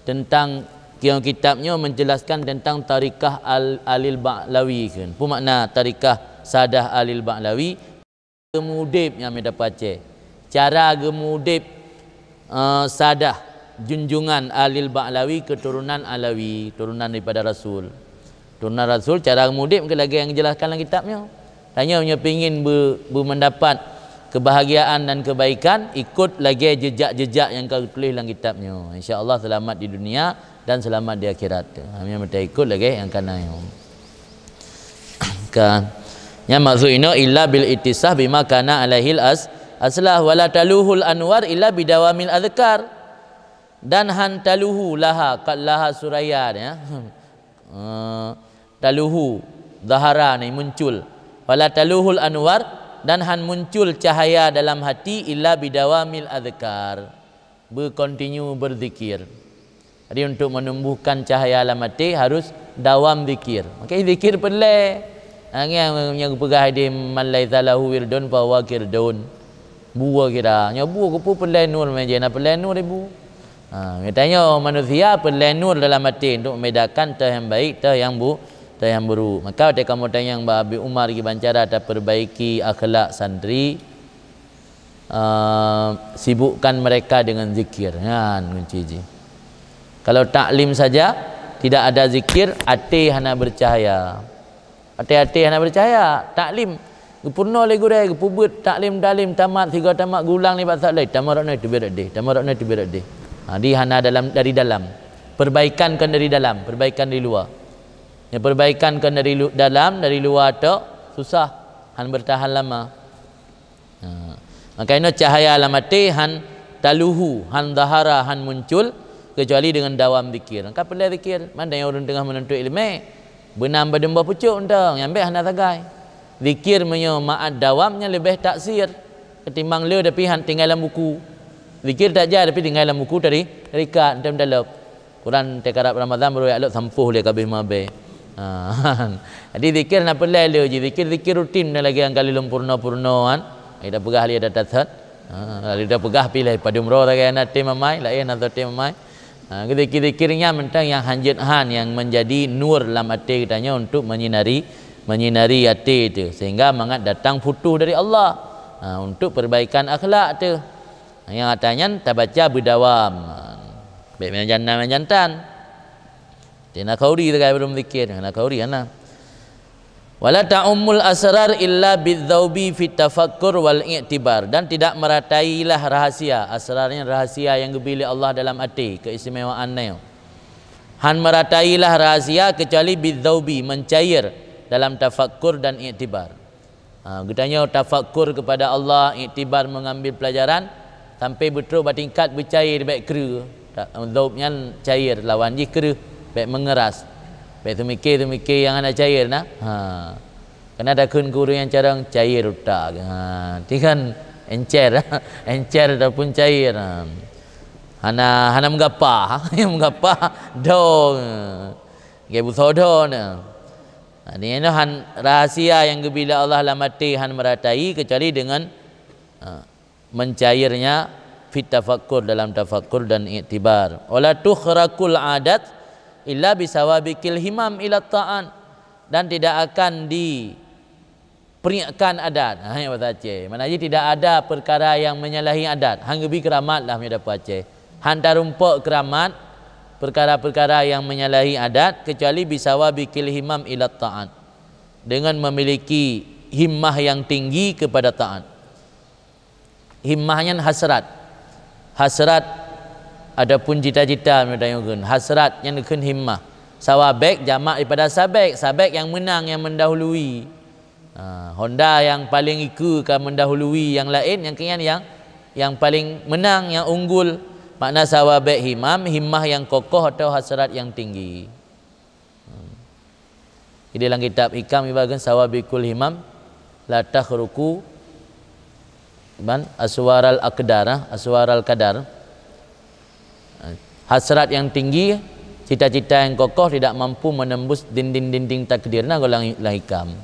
tentang, kitab nyoe menjelaskan tentang tarikah Al-, Alil Ba'lawi kan. Peue makna tarikah sadah Alil Ba'lawi? Geumudeb nyang mita pacé. Cara geumudeb, eh, sadah junjungan Alil Ba'lawi, keturunan Alawi, turunan daripada Rasul. Turunan Rasul, cara geumudeb mungkin lagée nyang dijelaskan lam kitab nyoe. Tanyoe meunyoe pingin be-, beumeundapat kebahagiaan dan kebaikan, ikut lagée jejak-jejak nyang ka geutuléh lam kitab nyoe. Insya Allah selamat di dunia dan selamat di akhirat. Ha, meunyoe mita ikut lagée nyang kana nyoe. Kan. Nyan maksud inoe illa bil ittisaf bima kana alaihil as-, aslah wala taluhul anwar illa bidawamil azkar. Dan han taluhu laha, qad laha Suraya, ya. Eh, taluhu, zahara ni muncul. Fala taluhul anwar, dan han muncul cahaya dalam hati illa bidawamil azkar. Berkontinu berzikir. Jadi untuk menumbuhkan cahaya lam até harus dawam zikir. Maka zikir peureulée. Ha, nyan nyang geupeugah di man laisa lahu wirdun fahuwa kirdun. Bue kira. Nyoe bue keupeue peureulée nur meujeh na peureulée nur ibu. Ha, geutanyoe manusia peureulée nur dalam até untuk membedakan teuh nyang baik, teuh nyang bu-, teuh nyang buruk. Maka watée kamoe tanyong bak Abi Umar kiban cara taperbaiki akhlak santri, eh, sibukkan mereka dengan zikir. Nyan kunci jih. Kalau taklim saja tidak ada zikir, até hana bercahaya. Até-até hana bercahaya. Taklim. Geupeurunoe lé gurée, geupeubeuet taklim-taklim tamat, sigoe tamat geuulang nibak sat laén. Tamat rot nyoe teubiet rot deh, tamat rot nyoe teubiet rot deh. Ha, di hana dalam, dari dalam. Perbaikan kon dari dalam, perbaikan dari luwa. Nyang perbaikan kon dari lu-, dalam, dari luwa tok, susah. Han bertahan lama. Ha. Maka inoe cahaya lam até han taluhu, han zahara, han muncul, kecuali dengan dawam zikir. Maka peureulée zikir, mandai ureuëng teungoh meununtut iéleumé, beunam badum boh pucok untông, nyang bék hana sagai. Zikir meunyoe ma'ad dawam nyan leubeh taksir ketimbang le tapi han tinggai lam buku. Zikir tajak tapi tinggai lam buku tari-, tarikat, eunteuk meutalab. Quran teukarab Ramadhan baru jak lok sampôh lé kabeh mabée. Ha. Jadi zikir na peureulée le jih, zikir-zikir rutin na lagée nyang kali lom purno-purno kan. Ai dah peugah lé dah tasat. Ha, lalu dah peugah pilih padum ro lagée na tem amai, laén atau tem amai. Ha, zikir-zikir nyan mantong nyang hanjeuet han yang menjadi nur lam até geutanyoe untuk menyinari, menyinari até tu sehingga mangat datang futuh dari Allah. Ha, untuk perbaikan akhlak tu. Nyang ata nyan tabaca beudawam. Bék meujan na meujan tan. Tina khauri tagai belum zikir, na khauri hana. Wala ta'ummul asrar illa bidzaubi fit tafakkur wal i'tibar, dan tidak meratailah rahasia, asrarnya rahasia yang geubri lé Allah dalam até, keistimewaan nyoe. Han meratailah rahasia kecuali bidzaubi, mencair dalam tafakkur dan i'tibar. Ha, geutanyoe tafakkur kepada Allah, iktibar mengambil pelajaran, sampai beutrok bak tingkat beucair bék kreueh. Ta-, dzaub nyan cair, lawan jih kreueh, bék mengeras. Bék teumiké-teumiké nyang hana cair na. Ha. Keunan takheun keu ureuëng nyang carông cair utak. Ha, ti kan encer, encer ataupun cair. Ha. Hana, hana meugapa, nyang meugapa dong. Gaya busoe dong na. Ha, nyan han rahasia nyang geubri lé Allah lam até han meuratai keucuali deungon, ha, mencairnya fit tafakkur, dalam tafakkur dan iktibar. Wala tukhraqul adat illa bisawabiqil himam ila ta'at, dan tidak akan di priekkan adat. Ha, nyan bahasa Aceh. Makna jih tidak ada perkara yang menyalahi adat. Han geubri keuramat lah meunyoe dapeuet Aceh. Han tarumpok keuramat perkara-perkara yang menyalahi adat kecuali bisawabiqil himam ila ta'at. Dengan memiliki himmah yang tinggi kepada taat. Himmah nyan hasrat. Hasrat ataupun cita-cita meunyoe tanyoe kheun. Hasrat nyan kheun himmah. Sawabiq jamak daripada sabiq. Sabiq nyang meunang, nyang mendahului. Ha, honda nyang paleng ikeue ka mendahului nyang laén, nyang keu nyan nyang, nyang paleng meunang, nyang unggul. Makna sawabiq himam, himmah nyang kokoh atau hasrat nyang tinggi. Hmm. Jadi lam kitab Hikam ibarat sawabiqul himam la takhruqu ban aswaral aqdar, ah, aswaral qadar. Hasrat yang tinggi, cita-cita yang kokoh tidak mampu menembus dinding-dinding takdir. Nah, golang lam Hikam.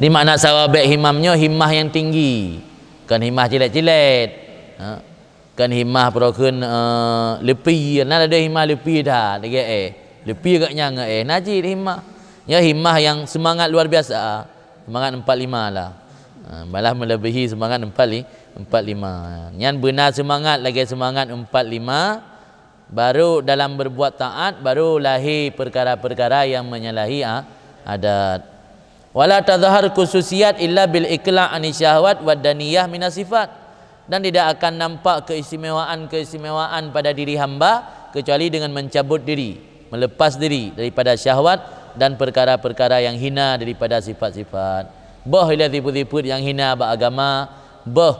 Di makna sawabiq himam nyoe himmah yang tinggi, bukan himmah cilet-cilet. Ha. Kan himmah peurokheun, eh, leupie, na ladeh himmah leupie that, lagée éh. Leupie gak nyang ngon éh, na cit himmah. Nyoe himmah nyang seumangat luar biasa. Seumangat empat lima lah. Ha, malah melebihi seumangat empat li-, empat lima. Nyan beuna seumangat lagée seumangat empat lima, baru dalam berbuat taat, baru lahé perkara-perkara nyang menyalahi a-, adat. Wala tazhar khususiyat illa bil iqla' ani syahwat wad daniyah minas sifat. Dan tidak akan nampak keistimewaan-keistimewaan pada diri hamba kecuali dengan mencabut diri, melepas diri daripada syahwat dan perkara-perkara yang hina daripada sifat-sifat. Boh ilée sifat-sifat yang hina bak agama, boh,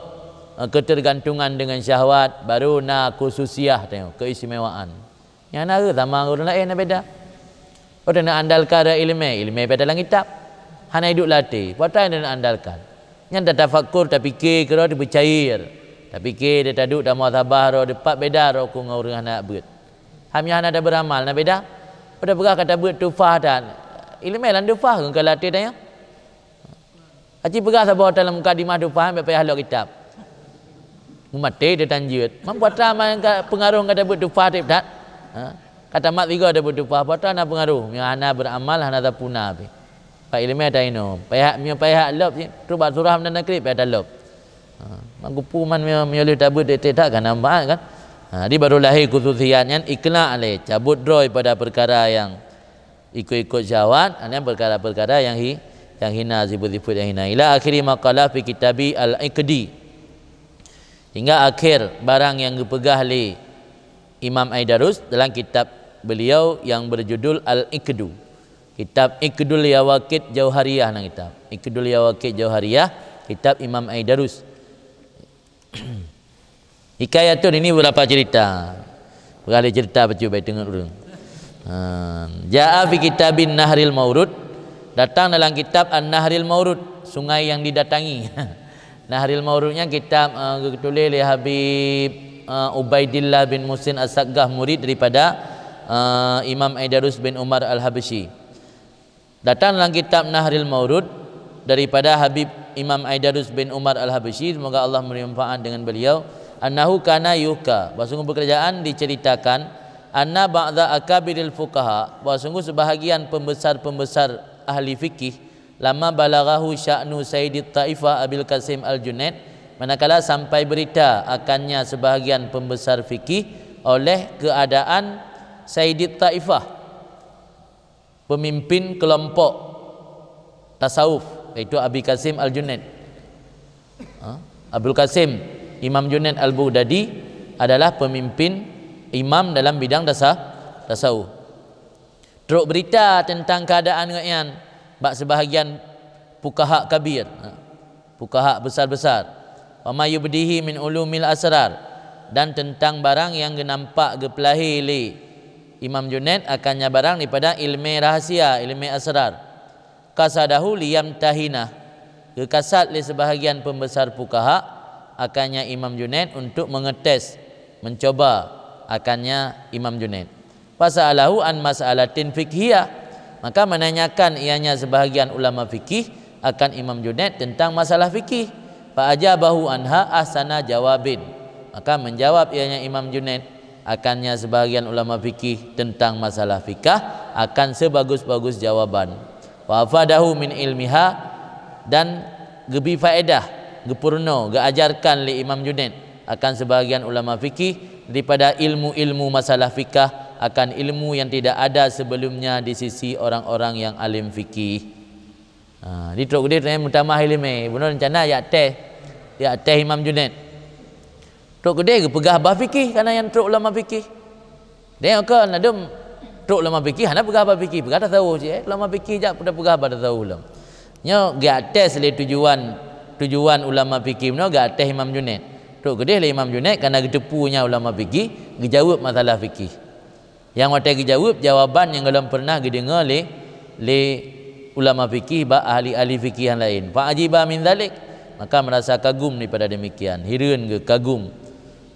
eh, ketergantungan dengan syahwat, baru na khususiyah teuh, keistimewaan. Nyang na geuh sama ureuëng laén na beda. Peue taandalkan rot ileumèe, ileumèe pih dalam kitab. Hana iduek lam até, peue taandalkan. Nyan tatafakur, tapike keudroe teupeucair. Tapike, tataduek, tamuhasabah droe, teupat beda droe ku ngon ureueng hana beuet. Ham nyang hana tabeuramal na beda. Peue tapeugah ka tabeuet tufah tan. Ileumèe lam tufah ngon ka lam até tanyoe. Aci peugah saboh ata lam mukadimah tufah, bèk payah lok kitab. Meumaté teutanjeuet. Mampu ata man ka peungaroh ka tabeuet tufah tiep that. Ha? Ka tamat tiga tabeuet tufah, peue ata na peungaroh. Meunyoe hana beuramal, hana tapuna pih. Bak ileumèe tainong. Payah, meunyoe payah lop cit, trok bak surah meunan nakrit payah talop. Ha, mangkupu man meunyoe, meunyoe lheueh tabeuet tiep-tiep that ka na manfaat kan? Ha, jadi baru lahé khususiat nyan, iqla' lé, cabot droe pada peukara nyang ikot-ikot syahwat, nyan peukara-peukara nyang hi-, nyang hina, sifeuet-sifeuet nyang hina. Ila akhiri ma qala fi kitabi Al-Iqdi. Hingga akhir barang nyang geupeugah lé Imam Aidarus dalam kitab beliau nyang berjudul Al-Iqdu. Kitab Iqdul Yawaqit Jauhariyah nan kitab. Iqdul Yawaqit Jauhariyah, kitab Imam Aidarus. Hikayatun, ini beberapa cerita. Peugah lé cerita bacut bak teungeut ureueng. Ha, jaa fi kitabin Nahril Maurud, datang dalam kitab An-Nahril Maurud, sungai yang didatangi. Nahril Maurud nyan kitab, eh, geutuléh lé Habib, eh, Ubaidillah bin Muhsin As-Saggah, murid daripada, eh, Imam Aidarus bin Umar Al-Habsyi. Datang dalam kitab Nahril Maurud daripada Habib Imam Aidarus bin Umar Al-Habsyi, semoga Allah memberi manfaat dengan beliau, annahu kana yuhka, bahwa sungguh peukeureujaan diceritakan, anna ba'dha akabiril fuqaha, bahwa sungguh sebahagian pembesar-pembesar ahli fikih, lamma balaghahu sya'nu Sayyidit Taifah Abil Qasim Al-Junaid, manakala sampai berita akannya sebahagian pembesar fikih oleh keadaan Sayyidit Taifah, pemimpin kelompok tasawuf, yaitu Abi Qasim Al-Junaid. Ha? Abul Qasim, Imam Junaid Al-Baghdadi adalah pemimpin imam dalam bidang tasa-, tasawuf. Trok berita tentang keadaan gobnyan bak sebahagian fuqaha kabir. Ha. Fuqaha besar-besar. Wa ma yubdihi min ulumil asrar, dan tentang barang nyang geunampak geupeulahé lé Imam Junaid akannya barang daripada ilmé rahasia, ilmé asrar. Qasadahu liyamtahina, geukasad lé sebahagian pembesar fuqaha akannya Imam Junaid untuk mengetes, mencoba akannya Imam Junaid. Fasa'alahu an mas'alatin fiqhiyah. Maka menanyakan ianya sebahagian ulama fikih akan Imam Junaid tentang masalah fikih. Fa ajabahu anha ahsana jawabin. Maka menjawab ianya Imam Junaid akannya sebahagian ulama fikih tentang masalah fikah akan sebagus-bagus jawaban. Wa afadahu min ilmiha, dan geubi faedah, geupeurunoe, geuajarkan lé Imam Junaid akan sebahagian ulama fikih daripada ilmu-ilmu masalah fikah akan ilmu yang tidak ada sebelumnya di sisi orang-orang yang alim fikih. Ha, di trok geude teuh meutamah ileumé, bunoe rencana jak teh, jak teh Imam Junaid. Trok geude geupeugah bab fikih, kana nyang trok ulama fikih. Deh ka nadum trok ulama fikih hana peugah bab fikih, peugah tasawuf cit, eh. Ulama fikih jak peugah bab tasawuf lom. Nyoe geuates lé tujuan, tujuan ulama fikih nyoe geuates Imam Junaid. Trok keudeh lé Imam Junaid kana geuteupeue nyan ulama fikih, geujaweueb masalah fikih. Nyang watée geujaweueb jawaban nyang golom pernah geudeungoe lé, lé ulama fikih bak ahli-ahli fikih nyang laén. Fa ajiba min dzalik, maka merasa kagum daripada demikian, hireuen geuh, kagum.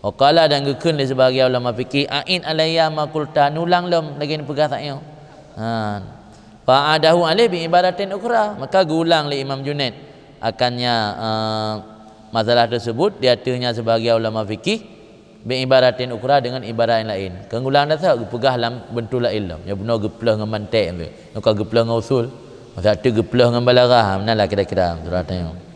Wa qala, dan geukheun lé sibahagian ulama fikih, "A'id alayya ma qulta," ulang lom lagée neupeugah tanyoe. Ha. Fa a'adahu alaih bi ibaratin ukhra, maka geuulang lé Imam Junaid akannya, eh, masalah tersebut di ateueh nyan sibahagian ulama fikih bi ibaratin ukhra, dengan ibarat yang lain. Keu geuulang dasar geupeugah lam beuntuk laén lom. Nyang bunoe geupeuleueh ngon mantek tu. Nyang ka geupeuleueh ngon usul. Masa tu geupeuleueh ngon balaghah. Meunan lah kira-kira surah tanyoe.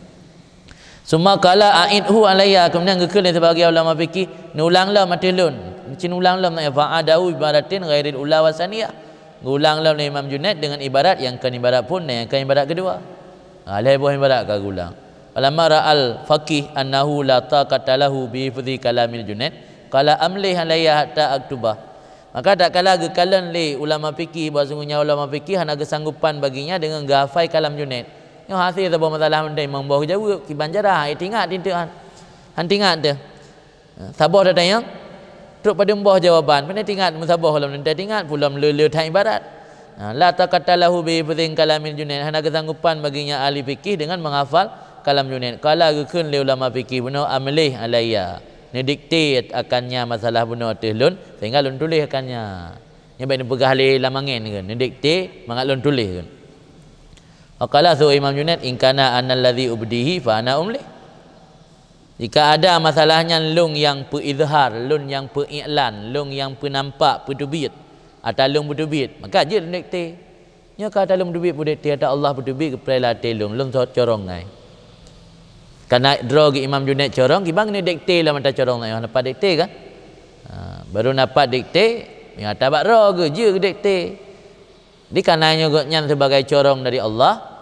Summa qala a'idhu alayya, kemudian geukheun lé sibahagian ulama fikih, neulang lom ateueh lôn. Cit neulang lom, fa a'adahu bi ibaratin ghairil ula wa tsaniyah. Geulang lom lé Imam Junaid dengan ibarat nyang kon ibarat phon dan nyang kon ibarat keudua. Ha, lhée boh ibarat ka geulang. Falamma ra'al faqih annahu la taqata lahu bi hifzi kalamil Junaid, qala amlih alayya hatta aktuba. Maka tatkala geukalon lé ulama fikih bahwa sungguhnya ulama fikih hana geusanggopan baginya deungon geuhafai kalam Junaid. Nyoe hase saboh masalah mantong imam boh geujaweueb, kiban cara, hai tingat tinteuk han. Han tingat teuh. Saboh that tanyoe, trok padum boh jawaban, pane tingat meusaboh lom, teuingat pulom le-le that ibarat. Ha, la taqata lahu bi hifdhi kalamil Junaid, hana keusanggupan baginya ahli fikih dengan menghafal kalam Junaid. Qala, geukheun lé ulama fikih bunoe, amlih alayya, neudikte akannya masalah bunoe ateueh lôn, sehingga lôn tuléh akannya. Nyan bèk neupeugah lé lam angén kheun, neudikte mangat lôn tuléh kheun. Wa qala, seuôt Imam Junaid, in kana anal ladzi ubdihi fa ana umlih. Jika ada masalah nyan lôn nyang peuizhar, lôn nyang peuiklan, lôn nyang peunampak, peuteubiet, ata lôn peuteubiet, maka jeuet lôn dikte. Nyoe ka ata lôn peuteubiet, peudikte, ata Allah peuteubiet, geupreh lam até lôn, lôn sot corong ngai. Kana droe geuh Imam Junaid corong, kiban keuneuk dikte lam ata corong nyan, hana pat dikte kan? Ha, baru na pat dikte, nyoe ata bak droe geuh, jeuet geudikte. Di kana nyoe gobnyan sebagai corong dari Allah,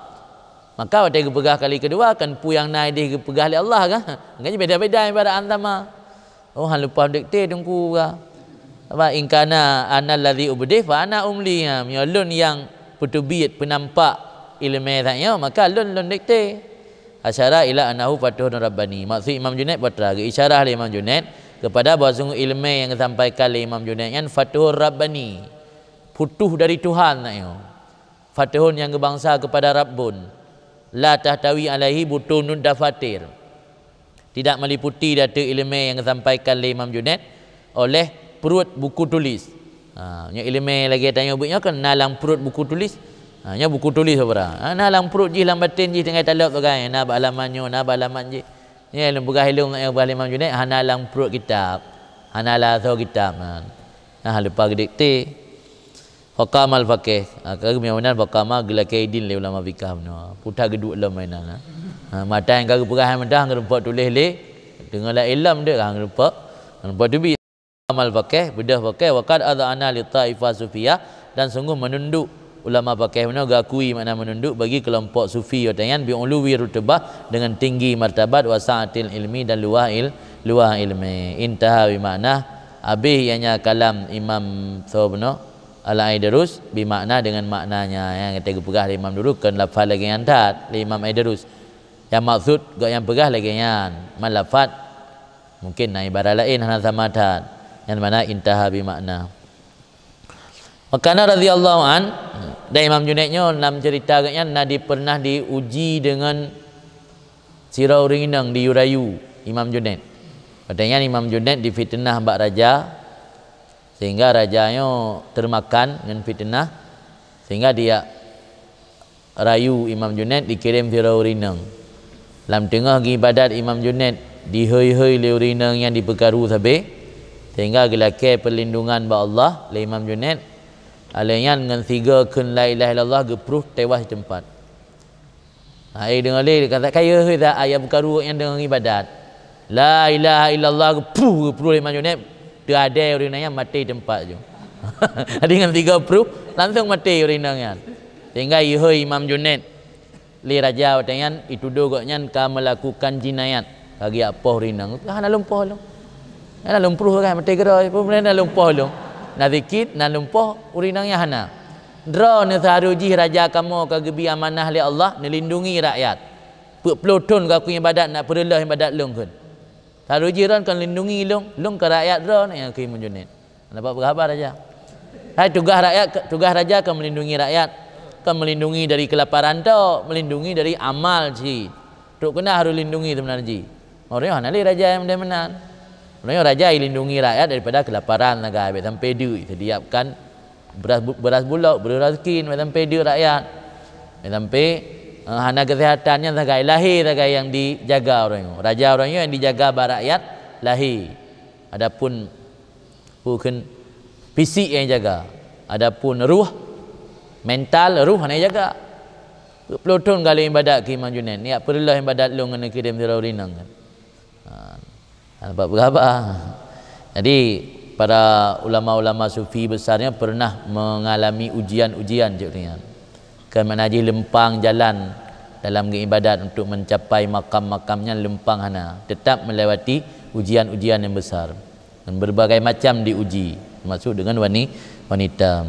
maka watèe geupeugah kali keudua, kan peue nyang na idéh geupeugah lé Allah kan? Kan beda-beda ibarat sama. Oh, han lumpah dikte teungku ka. Sabab in kana anal ladzi ubdih fa ana umli, ha, meunyoe lôn nyang peuteubiet, peunampak ileumèe that nyoe, maka lôn, lôn dikte. Asyara ila annahu fatuhun rabbani. Maksud Imam Junaid peue teuma geuisyarah lé Imam Junaid kepada bahwa sungguh ileumèe nyang geusampaikan lé Imam Junaid nyan fatuhur rabbani. Futuh dari Tuhan that nyoe. Fatuhun nyang geubansa kepada Rabbun. La tahtawi alaihi butunun dafatir. Tidak meliputi datu ileumèe nyang geusampaikan lé Imam Junaid oleh pruet buku tulis. Ha, nyoe ileumèe lagèe tanyoe buet nyoe kan na lam pruet buku tulis. Ha, nyoe buku tulis, saudara. Ha, na lam pruet jih, lam batén jih tinggai talop sagai. Na bak halaman nyoe, na bak halaman jih. Nyoe lôn peugah ilôn nyang peugah lé Imam Junaid hana lam pruet kitab. Hana lam asoe kitab. Ha. Nah, leupah geudikte. Faqamal faqih. Ha, ka geumeunan faqama geulakèe idin lé ulama fikah bunoe. Puta geuduek lom mainan, ha. Ha, mata nyang ka geupeugah meudah geureumpok tuléh lé. Deungon la ilom deuh ka geureumpok. Geureumpok teubiet. Faqamal faqih, beudôh faqih, wa qad adz'ana li taifah sufiyah, dan sungguh menunduk ulama faqih bunoe geukui makna menunduk bagi keulompok sufi watèe nyan bi uluwi rutbah, dengan tinggi martabat, wa sa'atil ilmi, dan luwah il-, luwah ilmi. Intaha bi makna, habéh ianya kalam Imam soe bunoe? Al-Aidarus bi makna, dengan maknanya, nyang ka geupeugah lé Imam Durus, kon lafaz lagèe nyan that lé Imam Aidarus. Nyang maksud gobnyan peugah lagèe nyan, man lafaz mungkin na ibarat laén hana sama that. Nyan makna intaha bi makna. Wa kana radhiyallahu an, dan Imam Junaid nyoe lam ceurita gobnyan na di, pernah diuji deungon sidroe ureueng inong, diyue rayu Imam Junaid. Watèe nyan Imam Junaid difiteunah bak raja, sehingga raja nyoe teumakan ngon fiteunah, sehingga dijak rayu Imam Junaid, dikirém sidroe ureueng inong. Lam teungoh geuibadat Imam Junaid, dihôi-hôi lé ureueng inong nyan, dipeukaru sabé, sehingga geulakèe peurlindungan bak Allah lé Imam Junaid. Lheuh nyan ngon sigoe kheun la ilaha illallah, geupruh, teuwas di teumpat. Ha, eh, deungoe lé, kata kaya hôi that, ayah peukaru nyan deungon ibadat. La ilaha illallah, geupruh, geupruh lé Imam Junaid, teuadèe ureueng inong nyan maté teumpat ju. Jadi ngon sigoe pruh, langsung maté ureueng inong nyan. Sehingga ihôi Imam Junaid lé raja watèe nyan, itudoh gobnyan ka meulakukan jinayat, ka geujak poh ureueng inong. Hana lôn poh lôn. Hana lôn pruh kan, maté keudroe, peue na lôn poh lôn. Na zikit, na lôn poh ureueng inong nyan hana. Droeneuh seuharôh jih raja kamoe ka geubri amanah lé Allah neulindungi rakyat. Peuet ploh thon ka kuibadat, na peureuloh ibadat lôn kheun. Seuharôh jih droeneuh kon lindungi lôn, lôn keu rakyat droeneuh nyang keu Imam Junaid. Dapat peugah haba raja. Hai tugaih rakyat, tugaih raja kon meulindungi rakyat, kon meulindungi dari keulaparan tok, meulindungi dari amal cit. Trok keunan harôh lindungi seubeuna jih. Ureueng nyoe hana lé raja nyang model meunan. Ureueng nyoe raja ilindungi rakyat daripada keulaparan sagai, bèk sampai deuk, sediapkan beras bu-, beras bulok, beras raskin, bèk sampai deuk rakyat. Bèk sampai, eh, hana keuseuhatan nyan sagai, lahé sagai nyang dijaga ureueng nyoe. Raja ureueng nyoe nyang dijaga bak rakyat lahé. Adapun peue kheun fisik nyang jaga. Adapun ruh, mental, ruh hana jaga. Peuet ploh thon ka lheuh ibadat keu Imam Junaid, nyak peureuloh ibadat lôn ngon neukirém sidroe ureueng inong. Ha. Nampak peugah haba. Jadi, para ulama-ulama sufi besar nyan pernah mengalami ujian-ujian cit nyan. Keu makna jih leumpang jalan dalam geuibadat untuk mencapai makam-makam nyan leumpang hana, tetap melewati ujian-ujian yang besar dan berbagai macam diuji, termasuk dengan wani-, wanita.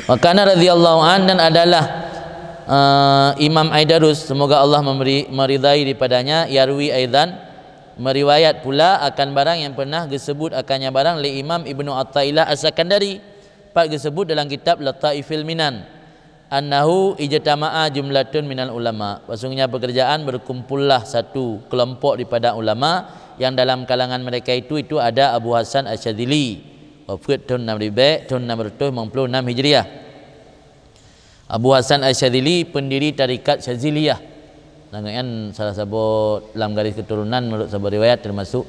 Wa kana radhiyallahu an, dan adalah, eh, Imam Aidarus, semoga Allah memberi, meridai daripadanya, yarwi aidan, meriwayat pula akan barang yang pernah geusebut akannya barang lé Imam Ibnu Athaillah As-Sakandari. Pat geusebut dalam kitab Lataifil Minan, "Annahu ijtama'a jumlatun minal ulama." Bahwasanya pekerjaan berkumpullah satu kelompok daripada ulama yang dalam kalangan mereka itu, itu ada Abu Hasan Asy-Syadzili, wafeuet thon enam ribèe, thon enam ratus limong puluh enam Hijriah. Abu Hasan Asy-Syadzili pendiri tarekat Syadziliyah. Dan gobnyan salah saboh lam garis keturunan menurut saboh riwayat termasuk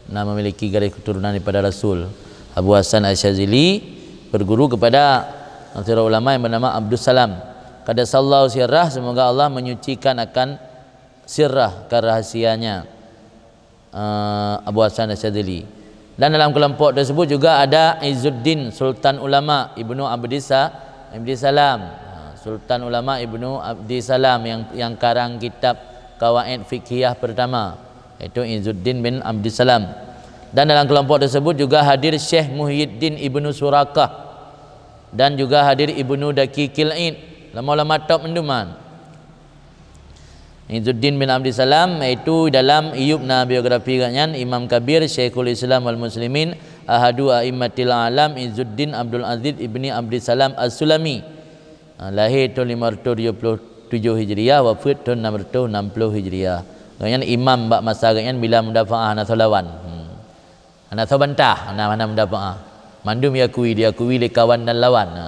na memiliki garis keturunan daripada Rasul. Abu Hasan Asy-Syadzili berguru kepada Nahdlatul Ulama yang bernama Abdus Salam. Qaddasallahu sirrah, semoga Allah menyucikan akan sirrah, akan rahasianya, eh, Abu Hasan Asy-Syadzili. Dan dalam kelompok tersebut juga ada Izzuddin Sultan Ulama Ibnu Abdisa-, Abdissalam. Ha, Sultan Ulama Ibnu Abdissalam yang, yang karang kitab Qawaid Fiqhiyah pertama, yaitu Izzuddin bin Abdissalam. Dan dalam kelompok tersebut juga hadir Syekh Muhyiddin Ibnu Surakah dan juga hadir Ibnu Daqiqil Id. Ulama-ulama top mandum nyan. Izzuddin bin Abdissalam, yaitu dalam iyub na biografi gobnyan, Imam Kabir, Syekhul Islam wal Muslimin, Ahadu A'immatil Alam, Izzuddin Abdul Aziz ibni Abdissalam As-Sulami. Ha, lahé thon lima ratus tujoh puluh tujoh Hijriah, wafeuet thon enam ratus enam puluh Hijriah. Gobnyan imam bak masa gobnyan bila mudafaah hana soe lawan. Hmm. Hana soe bantah, hana, hana mudafaah. Mandum diakui, diakui lé kawan dan lawan. Ha.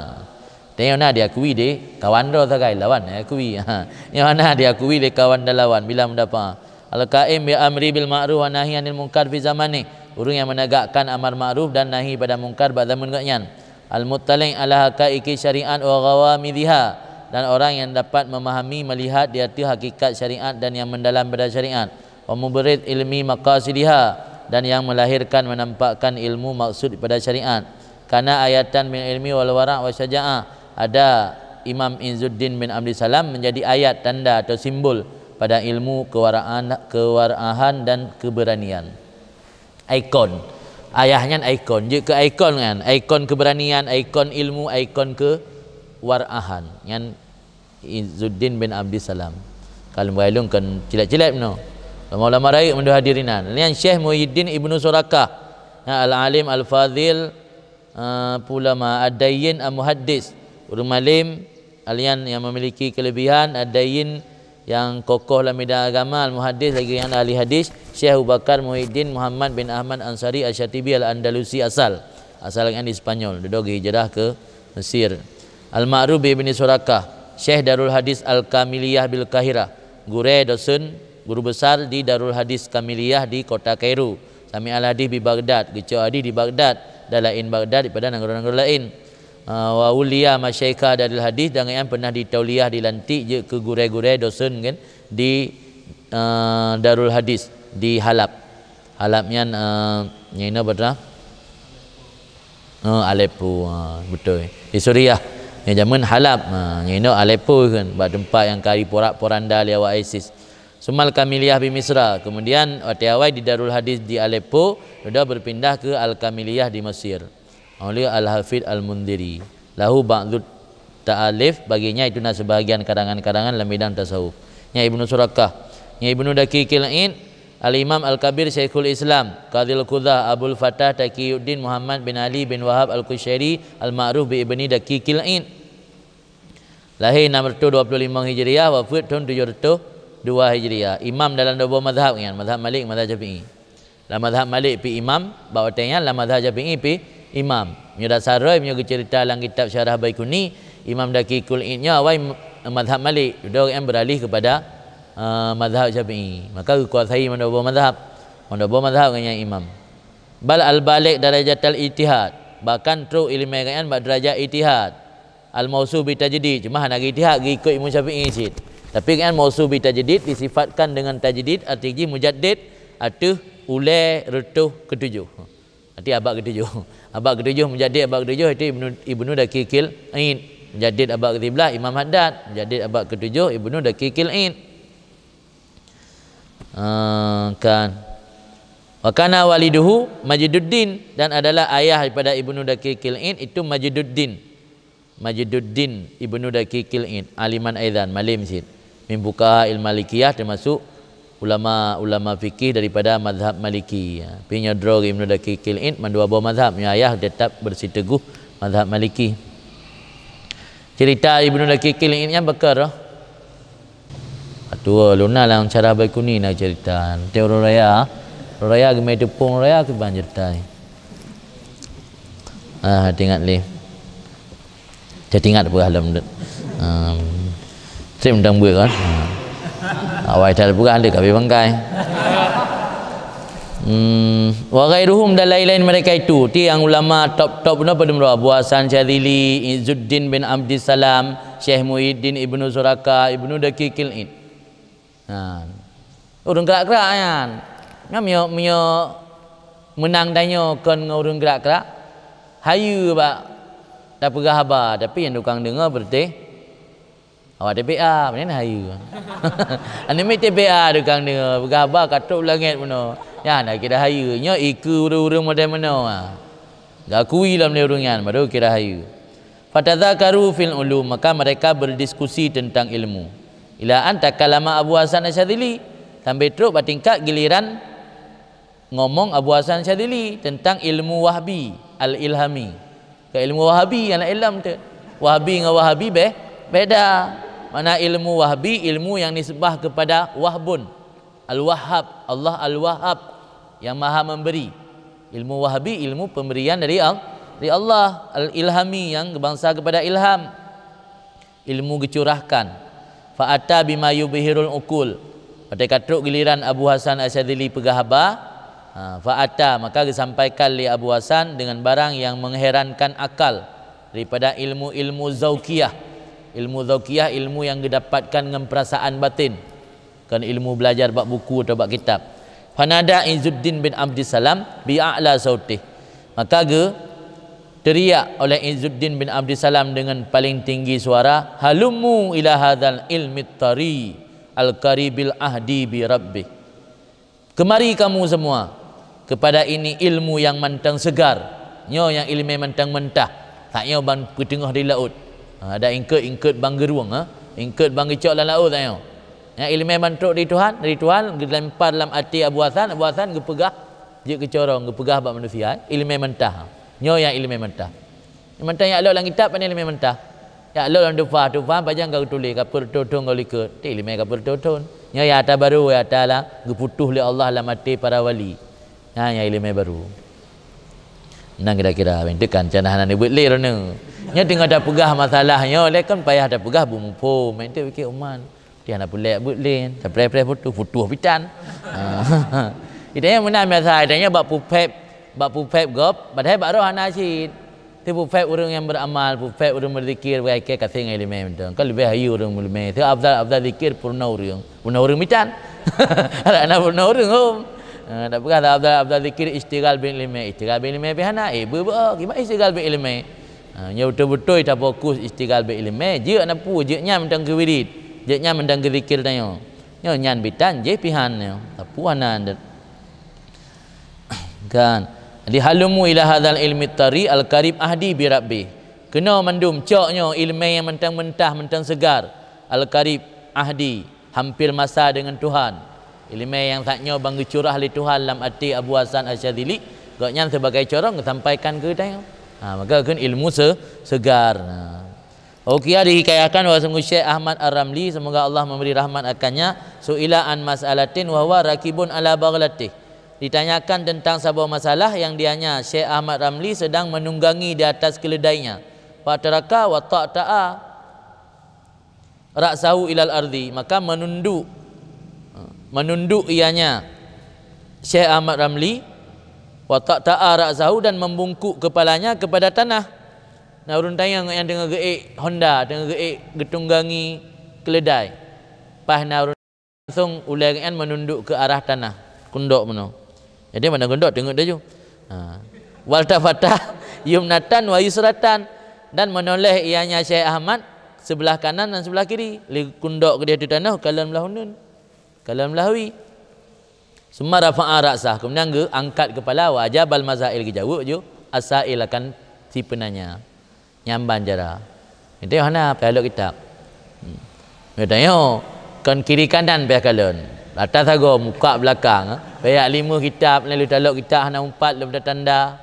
Tanyoe na diakui lé kawan droe sagai, lawan na diakui. Ha. Nyoe na diakui lé kawan dan lawan bila mudafaah. Al-qaim bi amri bil ma'ruf wa nahi anil munkar fi zamani. Ureuëng yang menegakkan amar ma'ruf dan nahi pada mungkar bak zaman gobnyan. Al-muttali' ala haqaiqi syariat wa ghawamidhiha. Dan orang yang dapat memahami, melihat di atas hakikat syariat dan yang mendalam pada syariat. Wa mubriz ilmi maqasidiha, dan yang melahirkan, menampakkan ilmu maksud pada syariat. Kana ayatan min ilmi wal wara' wa syaja'ah. Ada Imam Izzuddin bin Abdissalam menjadi ayat, tanda atau simbol pada ilmu, kewaraan, kewarahan dan keberanian. Ikon. Ayah nyan ikon. Jeuet keu ikon nyan. Ikon keberanian, ikon ilmu, ikon kewarahan. Nyan Izzuddin bin Abdissalam. Kalau bukai lôn kon cilek-cilek meunoe. Ulama-ulama rayeuk mandum hadirin nyan. Nyan Syekh Muhyiddin Ibnu Surakah. Nyan al-alim al-fadhil, eh, ulama ad-dayyin al-muhaddis. Ureuëng malem, alian yang memiliki kelebihan, ad-dayyin yang kokoh lam bidang agama, al-muhaddis lagi yang ahli hadis, Syekh Abu Bakar Muhyiddin Muhammad bin Ahmad Ansari Asy-Syatibi Al-Andalusi asal. Asal nyan di Spanyol, dudoe hijrah ke Mesir. Al-Ma'ruf bi Ibni Surakah, Syekh Darul Hadis Al-Kamiliyah bil Qahirah, gurée dosen, guru besar di Darul Hadis Kamiliyah di kota Kairo. Sami'al hadis bi Baghdad, geucok hadis di Baghdad, dan laén Baghdad daripada nanggroe-nanggroe laén. Ah, wa wuliya masyaikha Darul Hadis, dan nyan pernah ditauliah, dilantik jeuet keu gurée-gurée dosen kan di, ah, Darul Hadis di Halab. Halab nyan, ah, nyan inoe bak dra-, Oh, Aleppo, ha, beutôi. Di Suriah. Nyang jameun Halab, ha, nyan inoe Aleppo kan, bak teumpat nyang ka jiporak-poranda lé awak ISIS. Sumal Kamiliyah bi Misra. Kemudian, watée awai di Darul Hadis di Aleppo, dudoe berpindah ke Al-Kamiliyah di Mesir. Oleh Al-Hafidh Al-Mundhiri. Lahu ba'dut ta'alif, baginya itu na sebahagian karangan-karangan lam bidang tasawuf. Nyan Ibnu Surakah. Nyan Ibnu Daqiqil Id, Al-Imam Al-Kabir Syaikhul Islam, Qadhil Qudhah, Abul Fatah Taqiyuddin Muhammad bin Ali bin Wahab Al-Qushairi, al-ma'ruf bi Ibni Daqiqil Id. Lahé enam ratus dua puluh lima Hijriah, wafeuet thon tujoh ratus dua Hijriah. Imam dalam dua boh mazhab nyan, mazhab Malik, mazhab Syafi'i. Lam mazhab Malik pi imam, bak watée nyan lam mazhab Syafi'i pi imam. Meunyoe dasar roh, meunyoe geuceurita lam kitab Syarah Baiquni, Imam Daqiqul Id nyoe awai mazhab Malik, dudoe nyan beuralih keupada, eh, mazhab Syafi'i. Maka geukuasai mandua boh mazhab. Mandua boh mazhab nyan imam. Bal al-baligh darajatal ijtihad. Bahkan trok ileumé gobnyan bak darajat ijtihad. Al-mausuf bi tajdid, cuma hana geuijtihad, geuikot Imam Syafi'i cit. Tapi kan mausuf bi tajdid disifatkan dengan tajdid, arti jih mujaddid ateueh ulée reutôh keutujoh. Arti abad keutujoh. Abad keutujoh, mujaddid abad keutujoh itu Ibnu, Ibnu Daqiqil Id. Mujaddid abad kesiblaih Imam Haddad, mujaddid abad keutujoh Ibnu Daqiqil Id. Ah, kan. Wa kana waliduhu Majduddin, dan adalah ayah daripada Ibnu Daqiqil Id itu Majduddin. Majduddin Ibnu Daqiqil Id, aliman aidan, malem cit. Min fuqaha'il Malikiyah, termasuk ulama-ulama fikih daripada mazhab Maliki. Ya. Pi nyoe droe Ibnu Daqiqil Id mandua boh mazhab, nyoe ayah tetap bersiteguh Mazhab Maliki. Cerita Ibnu Daqiqil Id nyan beukeu roh. Atua luna lam cara Baikuni na cerita. Nanti ureuëng raya, ureuëng raya geumai teupông raya keuban cerita. Ah, teuingat lé. Teuingat peugah lom. Um, Trim dang buet kan. Awai that peugah lé kabe bangkai. Hmm, wa ghairuhum dan lain-lain mereka itu. Ti yang ulama top-top na pada meurah Abu Hasan Syadzili, Izzuddin bin Abdissalam, Syekh Muhyiddin Ibnu Suraka, Ibnu Daqiqil Id. Nah, ureuëng gerak-gerak nyan. Nyan meunyoe, meunyoe meunang tanyoe kon ngon ureuëng gerak-gerak, hayeue bak tapeugah haba, tapi nyang tukang deungoe berarti awak T B A, meunan hayeue. Aneuk miet T B A tukang deungoe, peugah haba ka trok langét bunoe. Nyan na kira hayeue. Nyoe ikeue ureuëng-ureuëng model meunoe. Geukui lom lé ureuëng nyan, baru kira hayeue. Fatadzakaru fil ulum, maka mereka berdiskusi tentang ilmu. Ila an takallama Abu Hasan Asyadzili, sampai trok bak tingkat giliran ngomong Abu Hasan Syadzili tentang ilmu wahbi, al-ilhami. Ke ilmu wahabi, anak ilham tu. Wahbi ngon wahabi beh, beda. Mana ilmu wahbi, ilmu yang nisbah kepada wahbun. Al-Wahhab, Allah Al-Wahhab yang Maha Memberi. Ilmu wahbi, ilmu pemberian dari Al-, dari Allah. Al-Ilhami yang berbangsa kepada ilham. Ilmu geucurahkan. Fa ata bima yubhirul uqul. Watée ka trok giliran Abu Hasan Asyadzili peugah haba, ha, fa ata, maka geusampaikan lé Abu Hasan dengan barang yang mengherankan akal daripada ilmu-ilmu zauqiyah. Ilmu zauqiyah, ilmu yang geudapatkan ngon perasaan batin. Kon ilmu belajar bak buku atau bak kitab. Fanada Izzuddin bin Abdissalam bi a'la sautih. Maka geuteriak oleh Izzuddin bin Abdissalam dengan paling tinggi suara, "Halummu ila hadzal ilmi tari al-qaribil ahdi bi rabbih." Kemari kamu semua kepada ini ilmu yang mantong segar. Nyoe nyang ileumé mantong mentah. That nyoe ban peuteungoh di laôt. Ha, ada ingkot-ingkot ban geurueng, ha? Ingkot ban geucok lam laôt that nyoe. Nyang ileumé ban trok di Tuhan, dari Tuhan geulempar lam até Abu Hasan, Abu Hasan geupeugah, jeuet keu corong, geupeugah bak manusia, ileumé mentah. Nyoe nyang ileumé mentah. Mantong jak lok lam kitab, pane ileumé mentah. Jak lok lam tuhfah, tuhfah pajan ka geutuléh, ka peureutôh thon goe likot. Ti ileumé ka peureutôh thon. Nyoe nyata barô, nyata lah, geuputoh lé Allah lam até para wali. Nyan nyang ileumé barô. Nyan kira-kira, meunteukan cana hana neubeuet lé droeneuh. Nyoe teungoh tapeugah masalah nyoe, lé kon payah tapeugah beumuphom, meunteukan pikée uman. Ti hana peulék beuet lé, tapreh-preh putoh, putoh pitan. Ha. Itanya meunan biasa, itanya bak pupép, bak pupép gob, padahai bak roh hana cit. Ti pupép ureuëng nyang beramal, pupép ureuëng berzikir, beukai keu kaseh ngon ileumé mantong. Kan leubeh hayeue ureuëng meuleumé. Ti afdal, afdal zikir peurunoe ureuëng. Peurunoe ureuëng mitan. Hana peurunoe ureuëng hom. Ha, tapeugah afdal, afdal zikir isytighal bil ileumé. Isytighal bil ileumé pih hana, eh, beu-beu, kiban isytighal bil ileumé. Ha, nyoe beutôi-beutôi tafokus isytighal bil ileumé, jeuet na peue, jeuet nyan mantong keu wirid, jeuet nyan mantong keu zikir tanyoe. Nyoe nyan bitan jih pihan nyoe. Tapuana ndet. Kan. Jadi, "Halumu ila hadzal ilmi tari al-qarib ahdi bi rabbi." Keunoe mandum cok nyoe ileumé nyang mantong mentah, mantong segar. Al-qarib ahdi. Hampir masa dengan Tuhan. Ileumé nyang that nyoe ban geucurah lé Tuhan lam até Abu Hasan Asyadzili, gobnyan sibagai corong geusampaikan keu geutanyoe. Ha, maka kheun ilmu se-, segar. Ha. Ukiya dihikayahkan bahwa sungguh Syekh Ahmad Ar-Ramli, semoga Allah memberi rahmat akannya, su'ila an mas'alatin wa huwa rakibun ala baghlatih. Ditanyakan tentang saboh masalah yang dianya Syekh Ahmad Ramli sedang menunggangi di atas keledainya. Fataraka wa ta'ta'a ra'sahu ilal ardi, maka menunduk, menunduk ianya Syekh Ahmad Ramli, wa ta'ta'a ra'sahu, dan membungkuk kepalanya kepada tanah. Nah, ureuëng tanyong nyang teungoh geuék honda, teungoh geuék geutunggangi keuleudai. Paih na ureuëng langsung ulée geuhnyan menunduk ke arah tanah, kundok bunoe. Jadi, mana kundok teungeut laju. Ha. Waltafata yumnatan wa yusratan, dan menoleh ianya Syekh Ahmad sebelah kanan dan sebelah kiri. Lé kundok keudeh di tanoh, kalon blah uneun, kalon blah wie. Summa rafa'a ra'sah, kemudian geuangkat kepala, wa ajabal masail, geujaweueb ju as-sa'il akan si penanya. Nyan ban cara. Itu hana payah lok kitab. Hmm. Geutanyoe, kon kiri kanan payah kalon. Atas sagoe, muka belakang, eh. Payah lima kitab, lalu talok kitab hana umpat lom tanda.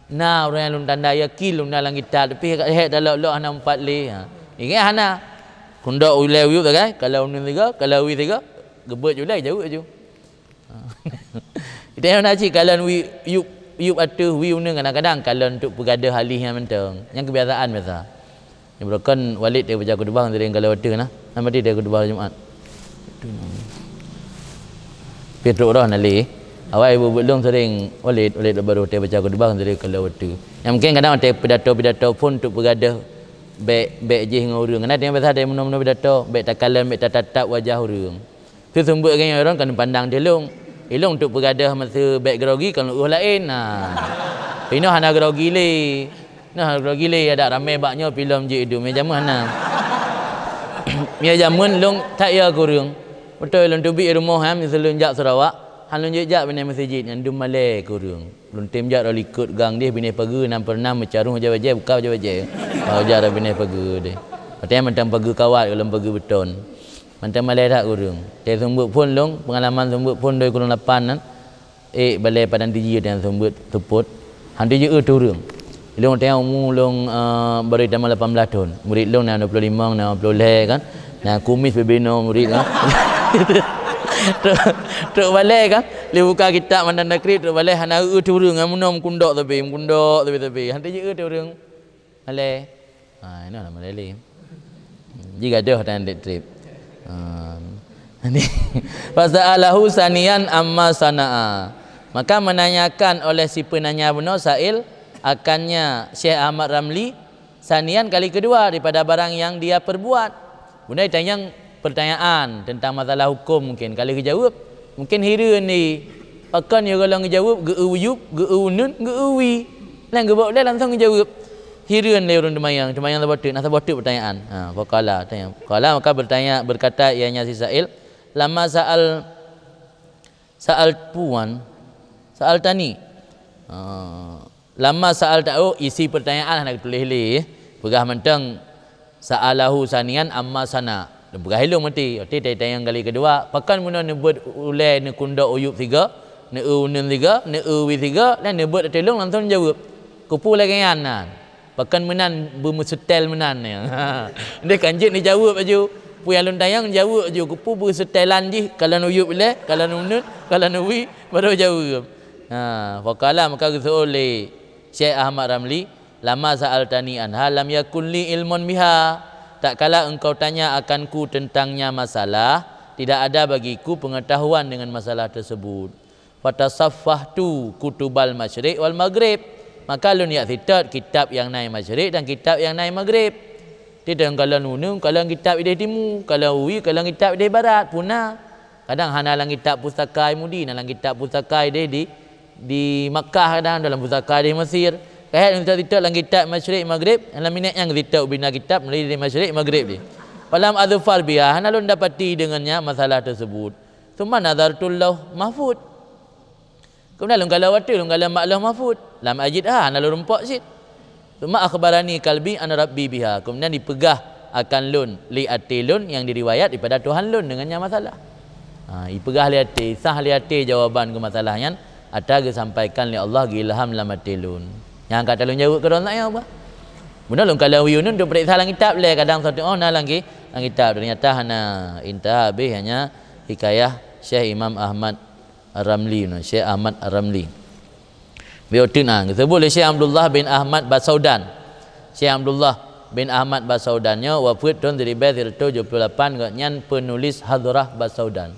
Na ureuëng nyang lôn tanda yakin lôn na lam kitab, tapi hek talok-lok hana meupat lé. Ha. Ingat hana. Kundok ulée uyueb sagai, kalau uneun siga, kalau wi siga, geubeuet ju lé jaweueb ju. Ha. Kita nyang na cit kalon wi, yueb, yueb ateueh wi uneun kadang-kadang kalon untuk peugadôh alih nyan mantong. Nyang kebiasaan biasa. Nyang beurokon Walid teubaca khutbah sering kalau ateueh na. Nama dia khutbah Jumat? Pih trok roh na lé. Awai ibu lôn sering Walid, Walid baru teubaca khutbah sering kalau ateueh. Nyang mungkin kadang ada pidato-pidato pun untuk peugadôh bék, bék jih ngon ureuëng. Karena dia biasa ada meunoe-meunoe pidato, bék takalon, bék tatatap wajah ureuëng. Teuh seumeubeuet geuh nyoe droen kon pandang teuh lôn. Ilôn untuk peugadôh meuseu bék grogi kon ueh laén. Nah. Inoe hana grogi lé. Nah, grogi lé adak ramé bak nyoe pilom jeuet idum. Meunyo jameun hana. Meunyo jameun lôn that ya kureueng. Beutôi lôn teubiet rumoh nyan meuseu lôn jak Sarawak, han lôn jeuet jak binéh meuseujid nyan dum malée kureueng. Lôn tem jak rot likot gang deh binéh pageue nan peureunah meucarông ija bajée buka ija bajée. Bak ujar binéh pageue deh. Watée mantong pageue kawat lom pageue beuton. Mantong malée that ureuëng. Teuh seumeubeuet phon lôn, peungalaman seumeubeuet phon doi kureueng lapan nan. Eh balée Padang Tiji dan seumeubeuet seupôt. Han teuh jeuet ureuëng. Lôn teuh umu lôn, eh, baru tamah lapan belas thon. Murit lôn na dua puluh lima, na dua puluh lhée kan. Na kumis beubinoe murit kan. Trok, trok balée kan. Lé buka kitab mantong takrib trok balée hana eu ureuëng, meunoe meukundok tapi, meukundok tapi-tapi. Han teuh jeuet ureuëng. Malée. Ha, inoe lah malée lé. Ji gadoh tan dek trip. Ha. Fasa'alahu saniyan amma sana'a. Maka menanyakan oleh si penanya bunoe sa'il akannya Syekh Ahmad Ramli saniyan kali kedua daripada barang yang dia perbuat. Bunoe tanyong pertanyaan tentang masalah hukum mungkin. Kalau geujaweueb, mungkin hireuen di pakon ya golom geujaweueb, geu-eu uyueb, geu-eu uneun, geu-eu wi. Nyang geubok lé langsung geujaweueb. Hireuen lé ureuëng teumayang, teumayang saboh teuk, na saboh teuk pertanyaan. Ha, faqala, tanya. Qala maka bertanya, berkata ianya si sa'il, lama sa'al, sa'al puan, sa'al tani. Ha, lama sa'al ta, oh, isi pertanyaan hana geutuléh lé. Peugah mantong sa'alahu saniyan amma sana. Peugah ilong meuti. Oke, tanya yang kali kedua, pakon meunoe neubeuet ulée neukundok uyueb siga, neu-eu uneun siga, neu-eu wi siga, dan neubeuet ateueh lôn langsung jaweueb. Kupu lagée nyan nan. Pakon meunan beumeusetel meunan. Ndeh kan jeuet neujaweueb aju. Peue nyang lôn tanyong jaweueb aju. Kupu beuseutelan jih, kalon uyueb ilée, kalon uneun, kalon wi, baru jaweueb. Ha, faqala maka geuseuôt lé Syekh Ahmad Ramli, lama sa'altani anha lam yakun li ilmun biha. Tak kala engkau tanya akanku tentangnya masalah, tidak ada bagiku pengetahuan dengan masalah tersebut. Fatasaffahtu kutubal masyriq wal maghrib. Maka lôn jak sitot kitab nyang na i masyriq dan kitab nyang na i maghrib. Titong kalon uneun, kalon kitab ideh timu, kalon wi, kalon kitab ideh barat, puna. Kadang hana lam kitab pustaka i Mudi, na lam kitab pustaka ideh di, di Makkah, kadang dalam pustaka ideh Mesir. Kahet sitot-sitot lam kitab masyriq maghrib, lam minèt nyang sitot ubina kitab meulai di masyriq maghrib di. Falam azfar biha, hana lôn dapati dengannya masalah tersebut. Tsumma nazartul lauh mahfud. Keumudian lôn kalon watèe, lôn kalon bak lauh mahfud. Lam ajidha, hana lôn rumpok cit. Tsumma akhbarani qalbi an rabbi biha. Keumudian dipeugah akan lôn lé até lôn nyang diriwayat daripada Tuhan lôn deungon nyan masalah. Ha, ipeugah lé até, isah lé até jawaban keu masalah nyan, ata geusampaikan lé Allah geuilham lam até lôn. Nyang ka lôn jaweueb keudroe nyan bah. Bunoe lôn kalon wi uneun, lôn peuriksa lam kitab lé, kadang satu oh na lam ki-, lam kitab, ternyata hana. Intaha habéh hanya hikayah Syekh Imam Ahmad Ar-Ramli, Syekh Ahmad Ar-Ramli. Biyeu teuk na, geuseubuet lé Syekh Abdullah bin Ahmad Basaudan. Syekh Abdullah bin Ahmad Basaudan nyoe wafeuet thon siribèe sireutôh tujoh puluh lapan, gobnyan penulis Hadhrah Basaudan.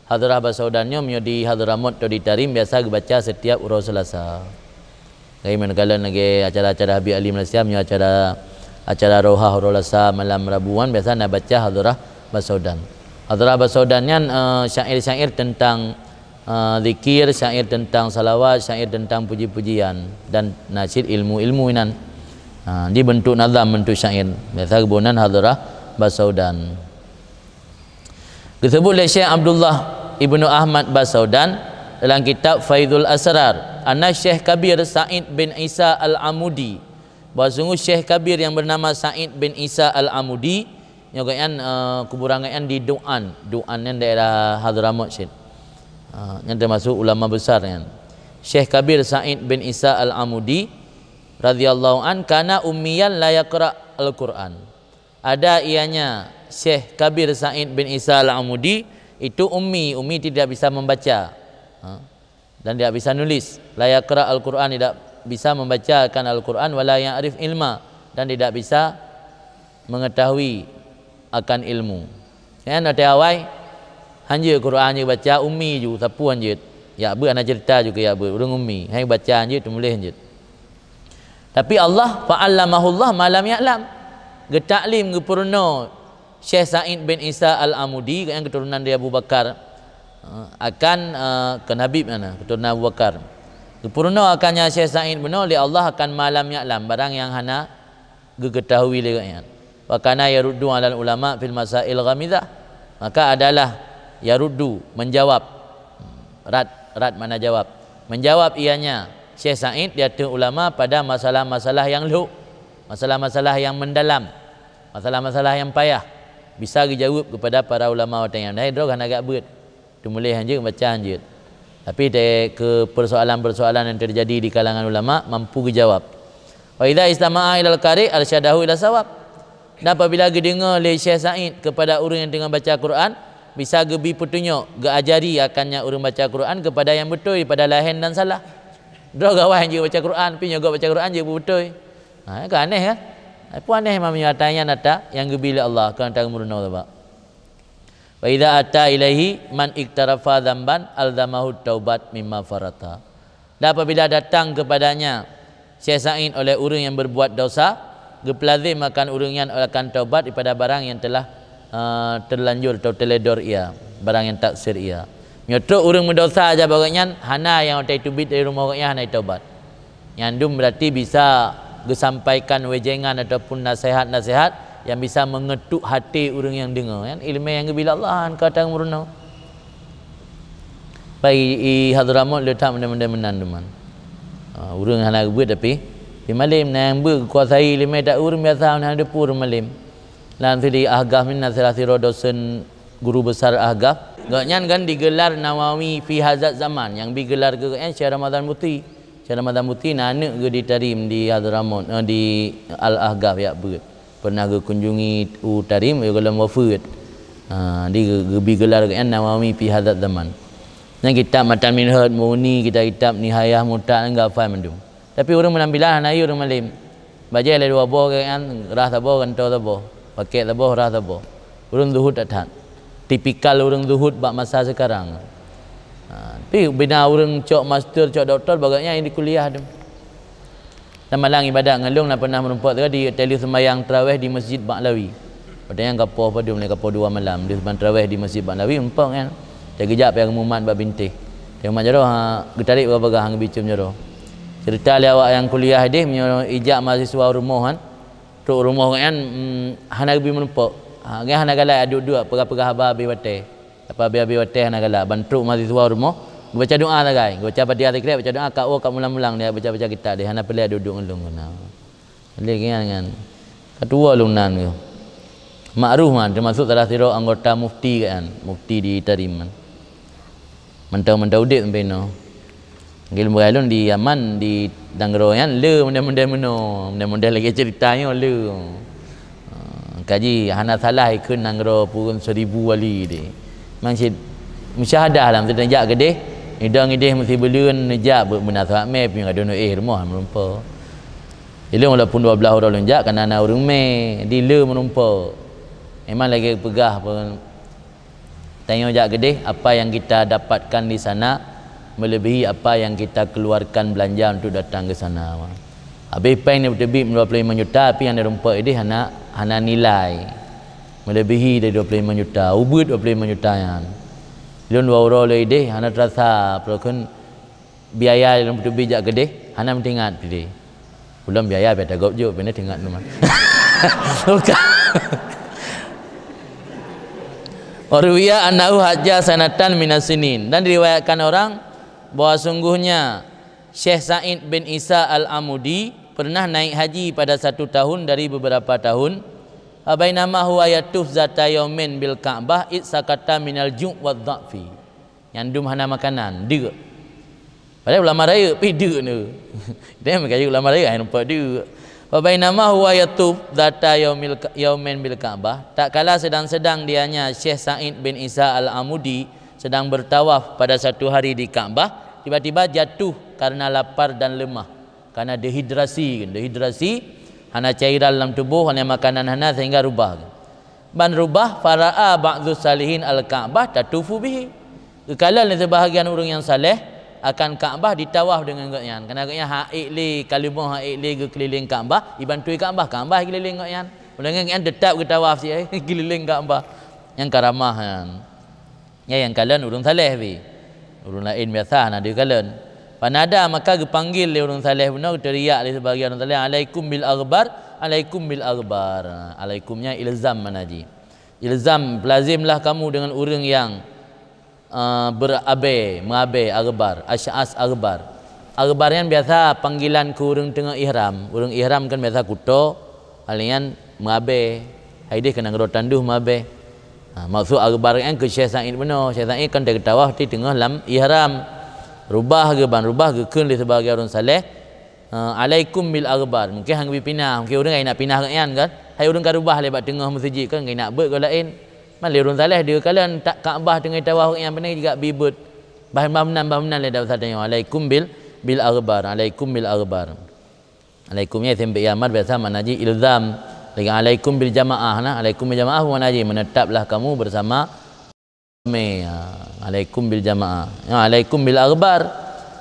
Hadhrah Basaudan nyoe meunyoe di Hadramot atau di Tarim biasa geubaca setiap uroe Selasa. Lagèe meukalon lagèe acara-acara Habib Ali Malaysia, meunyoe acara, acara Rohah uroe Selasa malam Rabu nyan biasa na baca Hadhrah Basaudan. Hadhrah Basaudan nyan, eh, syair-syair tentang, eh, zikir, syair tentang salawat, syair tentang puji-pujian dan nasyid ilmu-ilmu inan. Ha, di bentuk nazam, bentuk syair. Biasa geuboh nan Hadhrah Basaudan. Geuseubuet lé Syekh Abdullah Ibnu Ahmad Basaudan dalam kitab Faidul Asrar, anna Syekh Kabir Said bin Isa Al-Amudi, bahwa sungguh Syekh Kabir yang bernama Said bin Isa Al-Amudi, nyoe gobnyan, eh, kuburan gobnyan di Du'an. Du'an nyan daerah Hadramot cit. Ah, nyan termasuk ulama besar nyan. Syekh Kabir Said bin Isa Al-Amudi, radhiyallahu an, kana ummiyan la yaqra Al-Quran. Ada ianya Syekh Kabir Said bin Isa Al-Amudi itu ummi, ummi tidak bisa membaca. Ha? Dan tidak bisa nulis. La yaqra Al-Quran, tidak bisa membacakan Al-Quran, wala ya'rif ilma, dan tidak bisa mengetahui akan ilmu. Nyan watée awai hanjeuet Quran jeuet baca, ummi ju, sapeue hanjeuet. Yak beuet hana cerita ju keu yak beuet, ureuëng ummi, hai baca hanjeuet, teumuléh hanjeuet. Tapi Allah, fa'allamahullah ma lam ya'lam. Geutaklim, geupeurunoe Syekh Said bin Isa Al-Amudi, yang keturunan dari Abu Bakar, eh, akan, eh, kon Habib nyan, keturunan Abu Bakar. Geupeurunoe akan nyan Syekh Said bunoe lé Allah akan ma lam ya'lam, barang yang hana geugeutahui lé gobnyan. Wa kana yaruddu alal ulama fil masail ghamizah. Maka adalah yaruddu, menjawab. Rad, rad makna jawab. Menjawab ianya Syekh Said di ateueh ulama pada masalah-masalah yang lhok, masalah-masalah yang mendalam, masalah-masalah yang payah. Bisa geujaweueb kepada para ulama watée nyan. Hai droe hana gak beuet. Teumuléh hanjeuet, baca hanjeuet. Tapi deh, keu persoalan-persoalan yang terjadi di kalangan ulama mampu geujawab. Wa idza istama'a ilal qari arsyadahu ila sawab. Dan apabila geudeungoe lé Syekh Said kepada ureuëng yang teungoh baca Quran, bisa geubi peutunyok, geuajari akannya ureuëng baca Quran kepada yang beutôi pada laén dan salah. Droe gawai jeuet baca Quran, pi nyoe gop baca Quran jeuet beutôi. Ha, kan aneh kan? Apa aneh memang nyatanya nyata yang geubi lé Allah, kan tak meurunoe sabab. Wa idza ata ilaihi man iktarafa dzamban alzamahu taubat mimma farata. Dan apabila datang kepadanya Syekh Said oleh ureuëng yang berbuat dosa, geupeulazim akan ureuëng nyan akan taubat daripada barang yang telah, eh, terlanjur atau teledor ia, barang yang taksir ia. Nyoe trok ureuëng meudosa aja bak gobnyan, hana nyang watée teubiet dari rumoh gobnyan hana taubat. Nyan dum berarti bisa geusampaikan wejengan ataupun nasihat-nasihat yang bisa mengetuk hati ureuëng yang deungoe. Nyan ileumé nyang geubri lé Allah, han ka tang meurunoe. Pai i Hadramaut le that meudeh-meudeh meunan teuma. Ha, ureuëng hana geubeuet tapi, tapi malem na nyang beuet geukuasai ileumé, tak ureuëng biasa hana deupeu ureuëng malem. Lam siri Ahgaf ni na salah sidroe dosen guru besar Ahgaf. Gobnyan kan digelar Nawawi fi hadzaz zaman, nyang bi gelar geuh nyan Syekh Ramadan Buti. Syekh Ramadan Buti na aneuk geuh di Tarim di Hadramaut, eh, di Al-Ahgaf yak beuet. Pernah geukunjungi u Tarim, ya gohlom wafeuet. Ha, di geu-, geubi gelar geuh nyan Nawawi fi hadzaz zaman. Nyan kitab matan Minhaj, Mughni, kitab-kitab Nihayah, Mu'taqid, nyan geuhafai mandum. Tapi ureuëng meunampilan hana yue ureuëng malem. Bajée lé dua boh geuh nyan, rhah saboh, gantoe saboh, pakét saboh, rhah saboh. Ureuëng zuhud that-that. Tipikal ureuëng zuhud bak masa sekarang. Ha, tapi bina ureuëng cok master, cok doktor, bak gobnyan di kuliah tu. Dan malam ibadat ngon lôn na pernah meurumpok tadi, teli seumayang tarawih di Masjid Ba'lawi. Watée nyan ka poh padum lé, ka poh dua malam, di seumayang tarawih di Masjid Ba'lawi, mumpok nyan. Teugeujak pih mumat bak bintéh. Teumat jaroe, ha, geutarek bagah-bagah ngon bicum jaroe. Cerita lé awak nyang kuliah ideh, meunyoe ijak mahasiswa rumoh kan, trok rumoh nyan, mm, hana geubi meurumpok. Ha, nyan hana galak duek-duek, peugah-peugah haba abéh watée. Apa abéh-abéh watée hana galak, ban trok mahasiswa rumoh, geubaca doa sagai, geubaca Fatihah sikrek, baca doa, ka woe ka mulang-mulang dia baca-baca kitab dia, hana peureulée duek-duek ngon lôn. Nah. Lé nyan, nyan. Ka tuwoe lôn nan geuh. Ma'ruf man, teumasuk salah sidroe anggota mufti kan, mufti di Tarim man. Mantong-mantong udeb sampai inoe. Lagée lôn beurai lôn di Yaman, di nanggroe nyan le model-model meunoe, model-model lagée cerita nyoe le. Ha, kaji hana salah ikheun nanggroe pun seribu wali deh. Memang cit musyahadah lam tu jak keudeh, idong ideh meusibuleuen neujak beu-, beuna sahat mé pieng ka deuh éh rumoh meurumpok. Ilong walaupun dua belas uroe lôn jak, kana na ureuëng mé, di le meurumpok. Memang lagée peugah pun, tanyoe jak keudeh, apa yang kita dapatkan di sana melebihi apa yang kita keluarkan belanja untuk datang ke sana. Habéh péng ni beuteubiet dua puluh lima juta, tapi nyang neurumpok ideh hana, hana nilai. Melebihi dari dua puluh lima juta, ubeuet dua puluh lima juta nyan. Lôn dua uroe lé ideh, hana terasa, peue kheun biaya lôn beuteubiet jak keudeh, hana meutingat pih deh. Ulôn biaya biasa gob jok, pih na teuingat teuma. Bukan. Wa ruwiya annahu hajja sanatan minas sinin. Dan diriwayatkan orang bahwa sungguhnya Syekh Said bin Isa Al-Amudi pernah naik haji pada satu tahun dari beberapa tahun. Fa bainama huwa yatuf zata yaumin bil Ka'bah id sakata minal ju' wa dha'fi. Nyang dum hana makanan, deuk. Padahai ulama rayeuk pih deuk tu. Dia meukayu ulama rayeuk ai nampak deuk. Fa bainama huwa yatuf dzata yaumil ka-, yaumin bil Ka'bah. Tatkala sedang-sedang dianya Syekh Sa'id bin Isa Al-Amudi sedang bertawaf pada satu hari di Ka'bah, tiba-tiba jatuh karena lapar dan lemah. Karena dehidrasi, dehidrasi, hana cairan lam tuboh, hana makanan hana, sehingga rubah. Ban rubah, fara'a ba'dhu salihin al-Ka'bah tatufu bihi. Geukalon lé seubahagian ureuëng nyang saleh akan Ka'bah ditawaf deungon gobnyan. Karena gobnyan han ék lé, ka leumoh han ék lé geukeulileng Ka'bah, iban tui Ka'bah, Ka'bah keulileng gobnyan. Ulama nyan tetap geutawaf cit, keulileng Ka'bah. Nyang karamah nyan. Nyan nyang kalon ureuëng saleh pih. Ureuëng laén biasa hana dikalon. Fanada, maka geupanggil lé ureuëng saleh bunoe, geuteuria lé seubahagian ureuëng saleh, "Alaikum bil aghbar, alaikum bil aghbar." Alaikum nyan ilzam makna jih. Ilzam, lazimlah kamu dengan ureuëng yang, eh, berabe, meuabe, aghbar, asy'as aghbar. Aghbar nyan biasa panggilan keu ureuëng teungoh ihram. Ureuëng ihram kan biasa kuto, hal nyan meuabe. Hai deh keu nanggroe tandoh meuabe. Ha, maksud aghbar nyan keu Syekh Sa'id bunoe. Syekh Sa'id kan teungoh tawaf, teungoh lam ihram. Rubah geuh ban rubah geukheun lé seubahagian ureuëng saleh, ha, "Alaikum bil aghbar." Mungkin han geubri pinah. Mungkin ureuëng ka ingat pinah gobnyan kan. Hai ureuëng ka rubah lé bak teungoh meuseujid kan, ka ingat beuet goe laén. Man lé ureuëng saleh dikalon tak Ka'bah teungoh tawaf gobnyan, pane jigak bi beuet. Bah, bah meunan, bah meunan lé dak usah tanyoe. "Alaikum bil, bil aghbar." Alaikum bil aghbar. Alaikum nyan isim fi'il amar biasa makna jih ilzam. Lagi alaikum bil jamaah nah. Alaikum bil jamaah makna jih menetaplah kamu bersama ramai. Ha, alaikum bil jamaah. Ya, alaikum bil aghbar.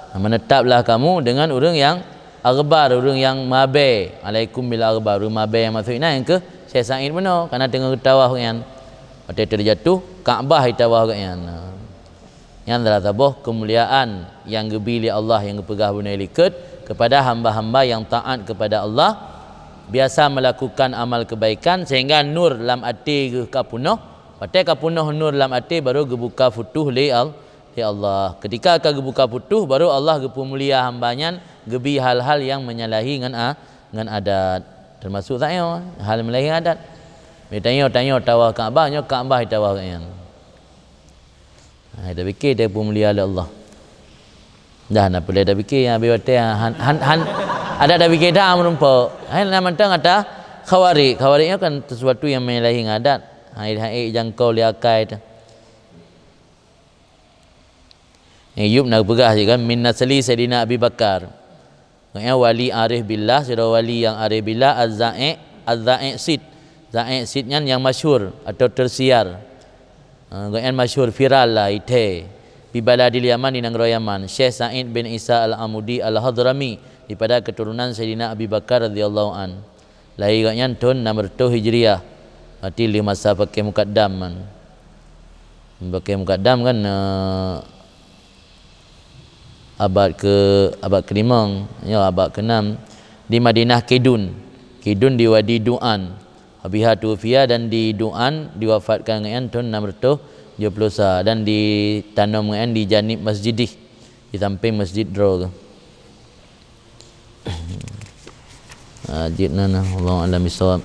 Ha, menetaplah kamu dengan ureuëng yang aghbar, ureuëng yang meuabe. Alaikum bil aghbar, ureuëng meuabe nyang maksud inan keuh Syekh Sa'id bunoe, karena teungoh geutawaf nyan. Watée teujatuh, Ka'bah itawaf gobnyan. Ha. Nyan adalah saboh keumuliaan nyang geubi lé Allah nyang geupeugah bunoe likot kepada hamba-hamba yang taat kepada Allah, biasa melakukan amal kebaikan sehingga nur lam até geuh ka punoh. Watée ka punoh nur lam até baru geubuka futuh lé Al-, lé Allah. Ketika ka geubuka futuh baru Allah geupeumulia hamba nyan geubi hal-hal nyang menyalahi ngon a-, ngon adat, termasuk tanyoe hal menyalahi adat. Tanyoe, tanyoe tawaf Ka'bah, nyoe Ka'bah tawaf nyan. Hai, tapike teupeumulia lé Allah. Dah na peulai tapike nyang habéh watée han, han, han, adak tapike dah meurumpok. Hai, na mantong ata khawarij. Khawarij nyoe kan sesuatu nyang menyalahi ngon adat. Hai, hai jangkau lé akai tu. Ni Ayub na peugah cit kan, "Min nasli Saidina Abi Bakar." Maksudnya wali arif billah, sidroe wali nyang arif billah, az-za'iq, az-za'iq sid. Za'iq sid nyan nyang masyhur atau tersiar. Ha, gobnyan masyhur viral lah, ithée. Bi baladil Yaman, di nanggroe Yaman. Syekh Sa'id bin Isa Al-Amudi Al-Hadrami, daripada keturunan Saidina Abi Bakar radhiyallahu an. Lahé gobnyan thon enam reutôh Hijriah, berarti lheueh masa Fakih Mukaddam kan. Fakih Mukaddam kan, eh, abad ke, abad kelimong, ya, abad keenam, di Madinah Kidun. Kidun di Wadi Du'an. Wa biha tuwufiya, dan di Du'an diwafatkan gobnyan thon enam reutôh tujoh puluh sa, dan ditanom gobnyan di janib masjidih, di samping masjid droe. Ha, jeuet na, na. Wallahu a'lam bissawab.